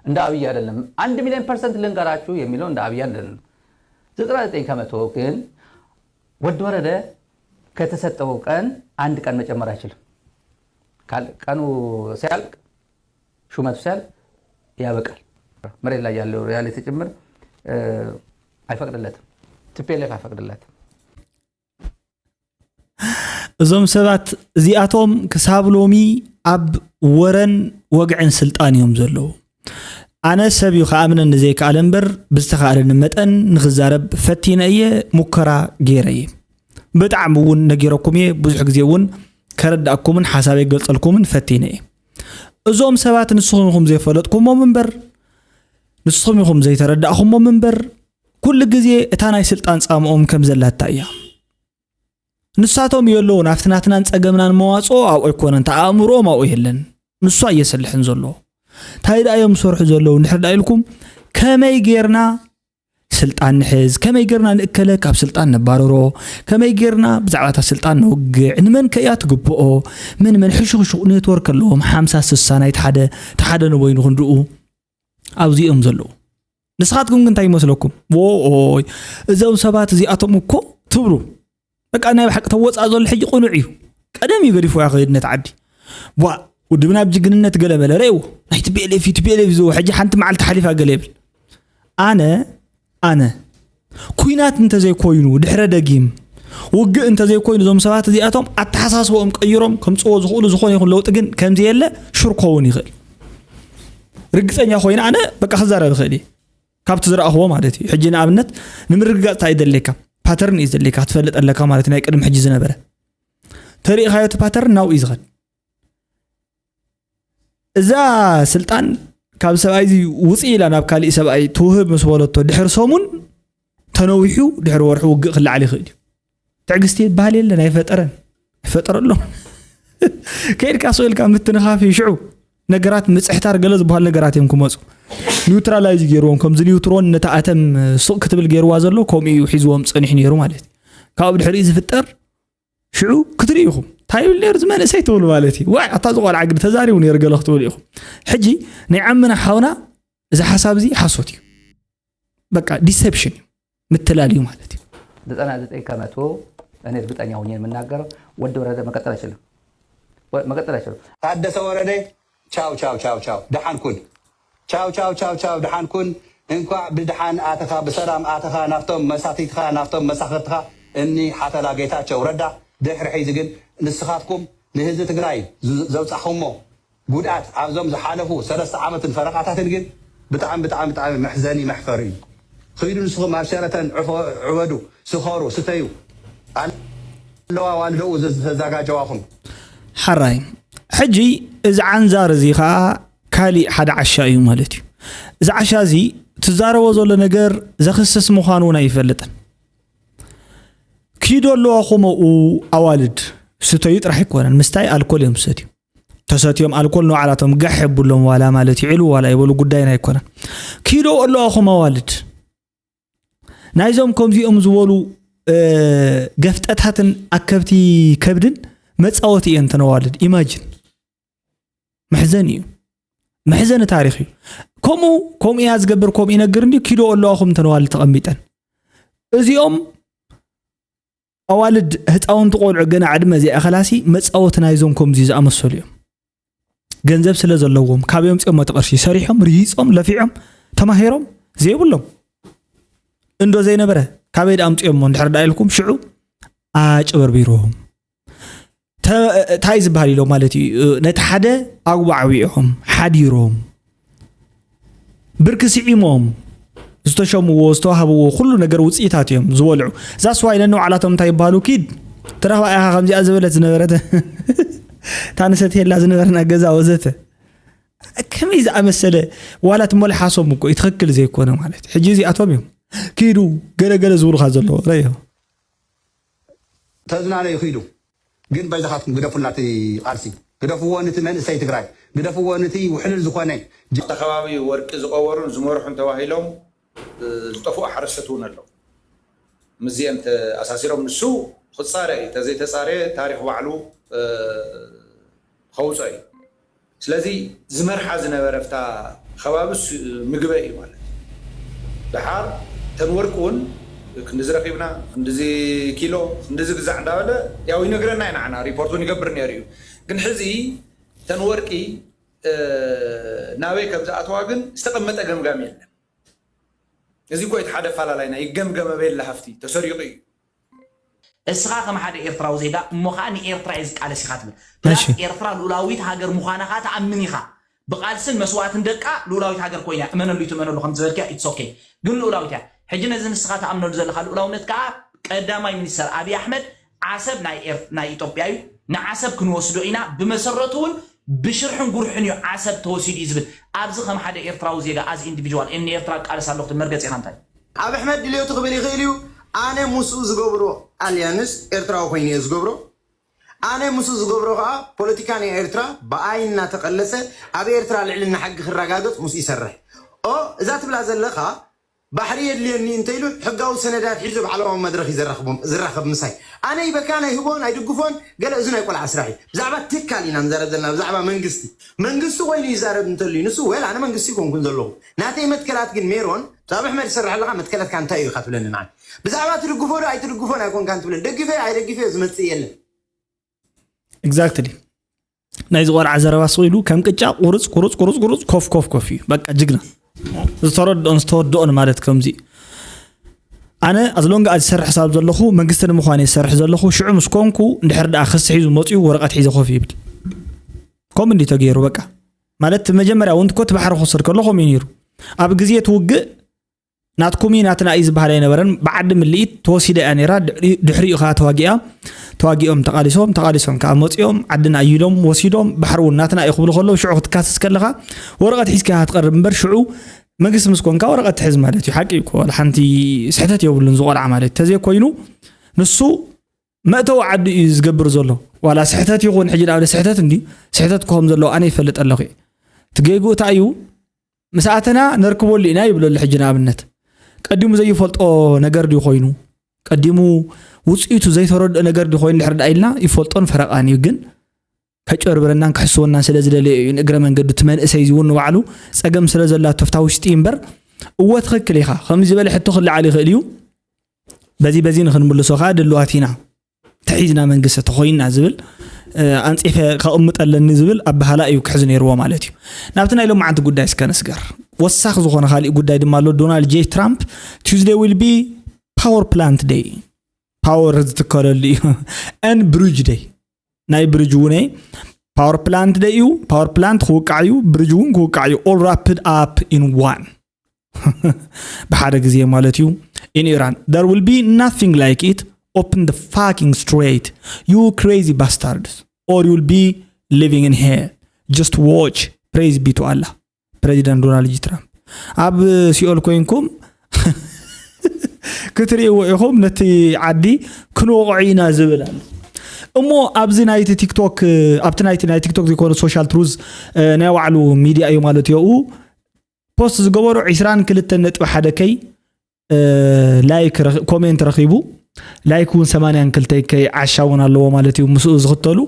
እንደ አብይ አይደለም። አንድ ሚሊዮን ፐርሰንት ልንገራችሁ የሚለው እንደ አብይ አይደለም። ዘጠና ዘጠኝ ከመቶ ግን ወድ ወረደ ከተሰጠው ቀን አንድ ቀን መጨመር አይችልም። ቀኑ ሲያልቅ ሹመቱ ሲያልቅ ያበቃል። መሬት ላይ ያለው ሪያሊቲ ጭምር አይፈቅድለትም። ቲፒኤልኤፍ አይፈቅድለትም። እዞም ሰባት እዚኣቶም ክሳብ ሎሚ ኣብ ወረን ወግዕን ስልጣን እዮም ዘለዉ። ኣነ ሰብ እዩ ክኣምነኒ ዘይከኣለ እምበር ብዝተኻእለኒ መጠን ንክዛረብ ፈቲነ እየ፣ ሙከራ ገይረ እየ። ብጣዕሚ እውን ነጊረኩም እየ፣ ብዙሕ ግዜ እውን ከረዳእኩምን ሓሳበይ ገልፀልኩምን ፈቲነ እየ። እዞም ሰባት ንስኹም ኢኹም ዘይፈለጥኩሞም እምበር ንስኹም ኢኹም ዘይተረዳእኹሞም እምበር ኩሉ ግዜ እታ ናይ ስልጣን ፃምኦም ከም ዘላታ እያ። ንሳቶም የለውን ኣብቲ ናትናን ፀገምናን መዋፅኦ ኣብኡ ኣይኮነን፣ ተኣእምሮኦም ኣብኡ የለን። ንሱ ኣየሰልሕን ዘሎ እንታይ ደኣ እዮም ዝሰርሑ ዘለዉ ንድሕር ደኣ ኢልኩም ከመይ ጌርና ስልጣን ንሕዝ፣ ከመይ ጌርና ንእከለ ካብ ስልጣን ነባርሮ፣ ከመይ ጌርና ብዛዕባ እታ ስልጣን ነውግዕ፣ ንመን ከእያ ትግብኦ፣ መን መን ሕሹኽሹቕ ኔትወርክ ኣለዎም ሓምሳ ስሳ ናይቲ ሓደ እቲ ሓደ ንበይኑ ክንድኡ ኣብዚ እዮም ዘለዉ። ንስኻትኩም ግን እንታይ ይመስለኩም? ዎይ እዞም ሰባት እዚኣቶም እኮ ትብሉ በቃ ናይ ብሓቂ ተወፃእ ዘሎ ሕጂ ቅኑዕ እዩ። ቀደም እዩ ገዲፎ ያኸይድ ነቲ ዓዲ ዋ ውድብና ብ ጅግንነት ገለ በለ ረእዎ ናይ ቲፒኤልኤፍ እዩ ቲፒኤልኤፍ ዝዎ ሕጂ ሓንቲ መዓልቲ ሓሊፋ ገለ ይብል። ኣነ ኣነ ኩናት እንተዘይኮይኑ ድሕረ ደጊም ውግእ እንተዘይኮይኑ እዞም ሰባት እዚኣቶም ኣተሓሳስቦኦም ቀይሮም ከምፅዎ ዝኽእሉ ዝኾነ ይኹን ለውጢ ግን ከምዘየለ ሹር ክኸውን ይኽእል። ርግፀኛ ኮይነ ኣነ በቃ ክዛረብ ይኽእል እየ። ካብቲ ዝረኣኽዎ ማለት እዩ። ሕጂ ንኣብነት ንምርግጋፅ እንታይ እዩ ዘድልየካ? ፓተርን እዩ ዘድልየካ ክትፈልጥ ኣለካ ማለት እዩ። ናይ ቅድሚ ሕጂ ዝነበረ ተሪእኻዮ እቲ ፓተርን ናብኡ እዩ ዝኸድ። እዛ ስልጣን ካብ ሰብኣይ እዚ ውፅእ ኢላ ናብ ካሊእ ሰብኣይ ትውህብ ምስ በለቶ ድሕሪ ሰሙን ተነዊሑ ድሕሪ ወርሒ ውግእ ክለዓል ይኽእል እዩ። ትዕግስቲ ይበሃል የለን፣ ኣይፈጠረን፣ ኣይፈጠረሎም። ከይድካ ስቕ ኢልካ ምትንኻፍ እዩ። ሽዑ ነገራት ምፅሕታር ገለ ዝበሃል ነገራት እዮም ክመፁ። ኒውትራላይዝ ገይርዎም፣ ከምዚ ኒውትሮን ነታ ኣተም ስቕ ክትብል ገይርዋ ዘሎ ከምኡ እዩ ሒዝዎም ፀኒሑ ነይሩ ማለት እዩ። ካብኡ ድሕሪኡ ዝፍጠር ሽዑ ክትርኢ ኢኹም። እንታይ ይብል ነይሩ እዚ መንእሰይ ትብሉ ማለት እዩ። ዋይ ኣታ እዚ ቆልዓ ግን ተዛሪቡ ነይሩ ገለ ክትብሉ ኢኹም። ሕጂ ናይ ዓምና ሓውና እዚ ሓሳብ እዚ ሓሶት እዩ። በቃ ዲሰፕሽን እዩ፣ ምትላል እዩ ማለት እዩ። ዘጠና ዘጠኝ ከመቶ እኔ እርግጠኛ ሆኜ የምናገረው። ወዲ ወረደ መቀጠል አይችልም፣ ወ- መቀጠል አይችልም። ታደሰ ወረደ ቻው ቻው ቻው ቻው ደሓን ኩን። ቻው ቻው ቻው ቻው ደሓን ኩን። እንኳዕ ብድሓን ኣተኻ ብሰላም ኣተኻ ናብቶም መሳትይትኻ ናብቶም መሳኽርትኻ እኒ ሓተላ ጌታቸው ረዳ። ድሕሪ ሕዚ ግን ንስኻትኩም ንህዝቢ ትግራይ ዝ- ዘውፃኹሞ ጉድኣት ኣብዞም ዝሓለፉ ሰለስተ ዓመትን ፈረቓታትን ግን ብጣዕሚ ብጣዕሚ ብጣዕሚ መሕዘኒ መሕፈሪ እዩ። ኺዱ ንስኹም ኣብ ሸረተን ዕፎ- ዕበዱ፣ ስኸሩ፣ ስተዩ ኣለዋ ዋልደኡ ዘ- ዘዛጋጀዋኹም። ሓራይ ሕጂ እዚ ዓንዛር እዚ ከዓ ካሊእ ሓደ ዓሻ እዩ ማለት እዩ። እዚ ዓሻ እዚ ትዛረቦ ዘሎ ነገር ዘኽስስ ምዃኑ እውን ኣይፈልጥን። ኪዶ ኣለዋኹም ኣብኡ ኣዋልድ ስተዩ ጥራሕ ኣይኮነን፣ ምስታይ ኣልኮል እዮም ዝሰትዩ። ተሰትዮም ኣልኮል ንባዕላቶም ጋሕ የብሎም ዋላ ማለት ይዕሉ ዋላ ይበሉ ጉዳይና ኣይኮነን። ኪዶ ኣለዋኹም ኣዋልድ ናይዞም ከምዚኦም ዝበሉ እ፣ ገፍጠታትን ኣከብቲ ከብድን መፃወቲ እየን ተነዋልድ። ኢማጂን መሕዘኒ እዩ፣ መሕዘኒ ታሪክ እዩ። ከምኡ ከምኡ እያ ዝገብር ከምኡ ይነግር እንዲ ኪዶ ኣለዋኹም ተነዋልድ ተቐሚጠን እዚኦም ኣዋልድ ህፃውንቲ ቆልዑ ገና ዕድመ ዘይኣኸላሲ መፃወቲ ናይዞም ከምዚ ዝኣመሰሉ እዮም። ገንዘብ ስለ ዘለዎም ካበይ ኣምፅኦም እቲ ቅርሺ? ሰሪሖም ርሂፆም ለፊዖም ተማሂሮም ዘይብሎም እንዶ ዘይነበረ ካበይ ደኣ ኣምፅኦሞ እንድሕር ደኣ ኢልኩም ሽዑ ኣጭበርቢሮም ተ- እንታይ ዝበሃል ኢሎም ማለት እዩ ነቲ ሓደ ኣጉባዕቢዖም ሓዲሮም ብርኪ ስዒሞም ዝተሸምዎ ዝተዋህብዎ ኩሉ ነገር ውፅኢታት እዮም ዝበልዑ። ዛስዋይ ነንባዕላቶም እንታይ ይበሃሉ ኪድ ትረኽባ ኢኻ ከምዚኣ ዝበለት ዝነበረት እታ ንሰትየላ ዝነበርና ገዛ ወዘተ ከመይ ዝኣመሰለ ዋላ ትመልሓሶም እኮ እዩ ትኽክል ዘይኮነ ማለት ሕጂ እዚኣቶም እዮም ኪዱ ገለገለ ዝብሉካ ዘለዎ ረዮ ተዝናነዩ ኪዱ ግን በይዛኻትኩም ግደፉልና እቲ ቃልሲ ግደፍዎ ንቲ መንእሰይ ትግራይ ግደፍዎ ንቲ ውሕልል ዝኾነ ኣብቲ ከባቢ ወርቂ ዝቐበሩን ዝመርሑን ተባሂሎም ዝጠፍኡ ሓረሰት እውን ኣለዉ። ምስዚአን ተኣሳሲሮም ንሱ ክፃረ እዩ፣ ተዘይተፃረ ታሪክ ባዕሉ ከውፀ እዩ። ስለዚ ዝመርሓ ዝነበረ ፍታ ከባቢ ምግበ እዩ ማለት እዩ። ደሓር ተን ወርቂ እውን ክንድዚ ረኪብና ክንድዚ ኪሎ ክንድዚ ግዛዕ እንዳበለ ያው ይነግረና እዩ ንዓና ሪፖርት እውን ይገብር ነይሩ እዩ። ግን ሕዚ ተን ወርቂ ናበይ ከም ዝኣተዋ ግን ዝተቐመጠ ገምጋም የለን። እዚ እኮ እቲ ሓደ ኣፋላላይና ይገምገመ በየለ ሃፍቲ ተሰሪቑ እዩ። እስኻ ከም ሓደ ኤርትራዊ ዜጋ እሞ ኸዓ ንኤርትራ እየ ዝቃለስ ኢኻ ትብል። ፕላስ እሺ። ኤርትራ ልኡላዊት ሃገር ምዃና ኸዓ ትኣምን ኢኻ። ብቓልስን መስዋእትን ደቃ ልኡላዊት ሃገር ኮይና እያ። እመነሉ ይትእመነሉ ከም ዝበልክያ it's okay። ግን ልኡላዊት እያ። ሕጂ ነዚ ንስኻ ትኣምነሉ ዘለኻ ልኡላውነት ከኣ ቀዳማይ ሚኒስተር ኣብይ ኣሕመድ ዓሰብ ናይ ኤር- ናይ ኢትዮጵያ እዩ። ንዓሰብ ክንወስዶ ኢና። ብመሰረቱ እውን ብሽርሕን ጉርሕን እዩ ዓሰብ ተወሲዱ እዩ ዝብል። ኣብዚ ከም ሓደ ኤርትራዊ ዜጋ as individual እየ ንኤርትራ እቃለስ ኣለኹ ትብል መርገጺኻ እንታይ እዩ? ኣብ ኣሕመድ ድልዮቱ ክብል ይኽእል እዩ። ኣነ ምስኡ ዝገብሮ ኣልያንስ ኤርትራዊ ኮይኑ እየ ዝገብሮ። ኣነ ምስኡ ዝገብሮ ከዓ ፖለቲካ ናይ ኤርትራ ብኣይ እናተቐለሰ ኣብ ኤርትራ ልዕልና ሕጊ ክረጋገፅ ምስኡ ይሰርሕ። ኦ እዛ ትብላ ዘለኻ ባሕሪ የድልየኒ እንተኢሉ ሕጋዊ ሰነዳት ሒዙ ኣብ ዓለማዊ መድረኽ እዩ ዘራኽቦም- ዝራኸብ ምሳይ። ኣነ ይበካ ናይ ህቦን ኣይድግፎን ገለ እዚ ናይ ቆልዓ ስራሕ እዩ። ብዛዕባ ትካል ኢና ንዛረብ ዘለና ብዛዕባ መንግስቲ መንግስቲ ኮይኑ ይዛረብ እንተልዩ ንሱ ወል ኣነ መንግስቲ ይኮንኩን ዘለኹ ናተይ መትከላት ግን ሜሮን ብዛዕባ ኣሕመድ ይሰርሕ ኣለካ መትከለትካ እንታይ እዩ ኢኻ ትብለኒ ንዓይ ብዛዕባ ትድግፎ ዶ ኣይትድግፎን ኣይኮንካን ትብለኒ ደግፈ ኣይደግፈ ዝመፅእ የለን exactly ናይዚ ቆልዓ ዘረባ ስቕ ኢሉ ከም ቅጫ ቁርፅ ቁርፅ ቁርፅ ቁርፅ ኮፍ ኮፍ ኮፍ እዩ በቃ ጅግና ዝተረድኦን ዝተወድኦን ማለት ከምዚ ኣነ ኣዝሎንጋ ዝሰርሕ ሳብ ዘለኹ መንግስቲ ንምዃን ዝሰርሕ ዘለኹ ሽዑ ምስ ኮንኩ እንድሕር ደኣ ክሲ ሒዙ መፅኡ ወረቐት ሒዘ ኮፍ ይብል ከም እንዲ ተገይሩ በቃ ማለት መጀመርያ እውን ኮት ባሕሪ ክወስድ ከሎ ከምኡ ነይሩ ኣብ ግዜ ትውግእ ናትኩም እዩ ናትና እዩ ዝበሃል ኣይነበረን። ብዓዲ ምልኢት ተወሲዳ እያ ነይራ። ድሕሪኡ ከዓ ተዋጊኣ ተዋጊኦም ተቃሊሶም ተቃሊሶም ከዓ መፂኦም ዓድና እዩ ኢሎም ወሲዶም ባሕሪ እውን ናትና እዩ ክብሉ ከለዉ ሽዑ ክትካስስ ከለካ ወረቐት ሒዝካ ክትቀርብ እምበር ሽዑ መንግስቲ ምስ ኮንካ ወረቐት ትሕዝ ማለት እዩ። ሓቂ እዩ እኮ ዋላ ሓንቲ ስሕተት የብሉን ዝቆልዓ ማለት እዩ። ተዘይኮይኑ ንሱ መእተዊ ዓዱ እዩ ዝገብር ዘሎ። ዋላ ስሕተት ይኹን ሕጂ ንኣብነት ስሕተት እንዲ ስሕተት ክኾም ዘለዎ ኣነ ይፈልጥ ኣለኹ። እቲ ጌግኡ እንታይ እዩ? ምስ ኣተና ነርክበሉ ኢና ይብለሉ። ሕጂ ንኣብነት ቀዲሙ ዘይፈልጦ ነገር ድዩ ኮይኑ ቀዲሙ ውፅኢቱ ዘይተረድኦ ነገር ድዩ ኮይኑ ድሕር ዳ ኢልና ይፈልጦን ፈረቃን እዩ። ግን ከጭበርብረናን ክሕስወናን ስለ ዝደለየ እዩ ንእግረ መንገዱ እቲ መንእሰይ እዚ እውን ንባዕሉ ፀገም ስለ ዘላቶ ፍታ ውሽጢ እምበር እወ ትኽክል ኢኻ ከምዚ ዝበለ ሕቶ ክለዓል ይኽእል እዩ። በዚ በዚ ንክንምልሶ ከዓ ድልዋት ኢና ተሒዝና መንግስቲ ተኮይንና ዝብል ኣንፂፈ ከቕምጥ ኣለኒ ዝብል ኣበሃላ እዩ ክሕዝ ነይርዎ ማለት እዩ። ናብቲ ናይ ሎማዓንቲ ጉዳይ እስከ ንስገር። ወሳኺ ዝኾነ ካሊእ ጉዳይ ድማ ኣሎ። ዶናልድ ጄ ትራምፕ Tuesday will be power plant day፣ ፓወር ዝትከለሉ እዩ። And bridge day፣ ናይ ብሪጅ እውን power plant day እዩ። ፓወር ፕላንት ክውቃዕ እዩ፣ ብሪጅ እውን ክውቃዕ እዩ። All wrapped up in one ብሓደ ግዜ ማለት እዩ። In Iran there will be nothing like it. Open the fucking strait, you crazy bastards, or you'll be living in hell. Just watch. Praise be to Allah. ፕሬዚደንት ዶናልድ ጂ ትራምፕ ኣብ ሲኦል ኮይንኩም ክትርእይዎ ኢኹም። ነቲ ዓዲ ክንወቕዖ ኢና ዝብል ኣሎ። እሞ ኣብዚ ናይቲ ቲክቶክ ኣብቲ ናይቲ ናይ ቲክቶክ ዘይኮነ ሶሻል ትሩዝ ናይ ባዕሉ ሚድያ እዩ ማለት እዩ። ፖስት ዝገበሩ ዕስራን ክልተን ነጥቢ ሓደ ከይ ላይክ ኮሜንት ረኺቡ፣ ላይክ እውን ሰማንያን ክልተ ከይ ዓሻ እውን ኣለዎ ማለት እዩ። ምስኡ ዝኽተሉ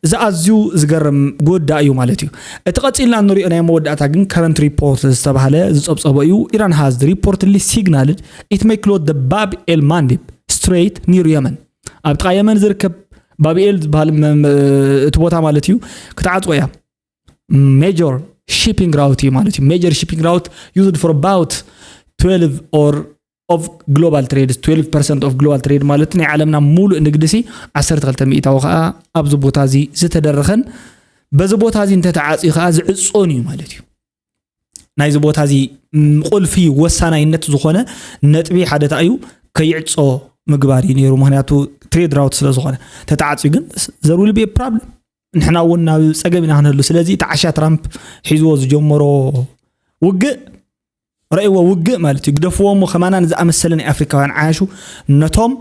እዚ ኣዝዩ ዝገርም ጉዳይ እዩ ማለት እዩ። እቲ ቀፂልና ንሪኦ ናይ መወዳእታ ግን ከረንት ሪፖርት ዝተባህለ ዝፀብፀቦ እዩ። Iran has reportedly signaled it may close the Bab el Mandeb Strait near Yemen። ኣብ ጥቓ የመን ዝርከብ ባብኤል ዝበሃል እቲ ቦታ ማለት እዩ ክትዓፅዎ እያ። Major shipping route እዩ ማለት እዩ። Major shipping route used for about twelve or of global trade፣ twelve percent of global trade ማለት ናይ ዓለምና ሙሉእ ንግዲ ሲ ዓሰርተ ክልተ ሚእታዊ ከዓ ኣብዚ ቦታ እዚ ዝተደረኸን በዚ ቦታ እዚ እንተተዓፅዩ ከዓ ዝዕፆን እዩ ማለት እዩ። ናይዚ ቦታ እዚ ቁልፊ ወሳናይነት ዝኾነ ነጥቢ ሓደ እዩ። ከይዕፆ ምግባር እዩ ነይሩ። ምክንያቱ ትሬድ ራውት ስለ ዝኾነ ተተዓፅዩ ግን there will be problem። ንሕና እውን ናብ ፀገም ኢና ክንህሉ። ስለዚ እቲ ዓሻ ትራምፕ ሒዝዎ ዝጀመሮ ውግእ ረእይዎ ውግእ ማለት እዩ። ግደፍዎ እሞ ከማና ንዝኣመሰለ ናይ ኣፍሪካውያን ዓያሹ ነቶም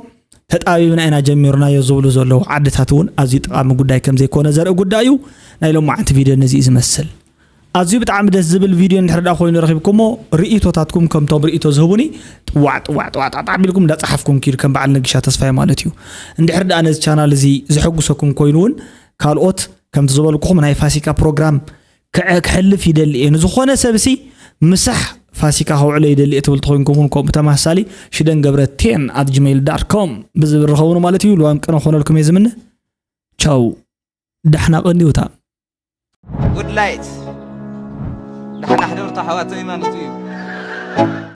ተጣቢብና ኢና ጀሚርናዮ ዝብሉ ዘለዉ ዓድታት እውን ኣዝዩ ጠቓሚ ጉዳይ ከም ዘይኮነ ዘርኢ ጉዳይ እዩ። ናይ ሎማዓንቲ ቪድዮ ነዚ እዩ ዝመስል። ኣዝዩ ብጣዕሚ ደስ ዝብል ቪድዮ እንድሕር ዳ ኮይኑ ረኺብኩሞ ርእይቶታትኩም ከምቶም ርእይቶ ዝህቡኒ ጥዋዕ ጥዋዕ ጥዋዕ ጣጣዕ ቢልኩም እንዳፀሓፍኩም ኪዱ ከም በዓል ነጊሻ ተስፋይ ማለት እዩ። እንድሕር ዳ ነዚ ቻናል እዚ ዘሐጉሰኩም ኮይኑ እውን ካልኦት ከምቲ ዝበልኩኹም ናይ ፋሲካ ፕሮግራም ክሕልፍ ይደሊ እየ። ንዝኾነ ሰብሲ ምሳሕ ፋሲካ ከውዕሎ ይደሊ እየ ትብል ተኮይንኩም እውን ከምኡ ተመሳሳሊ ሽደን ገብረ ቴን at gmail dot com ብዝብል ርኸቡኒ ማለት እዩ። ልዋም ቅነ ክኾነልኩም እየ ዝምነ። ቻው። ዳሕና ቀንዲውታ። ጉድ ላይት ዳሕና ሕደርቶ ሓዋተይ ማለት እዩ።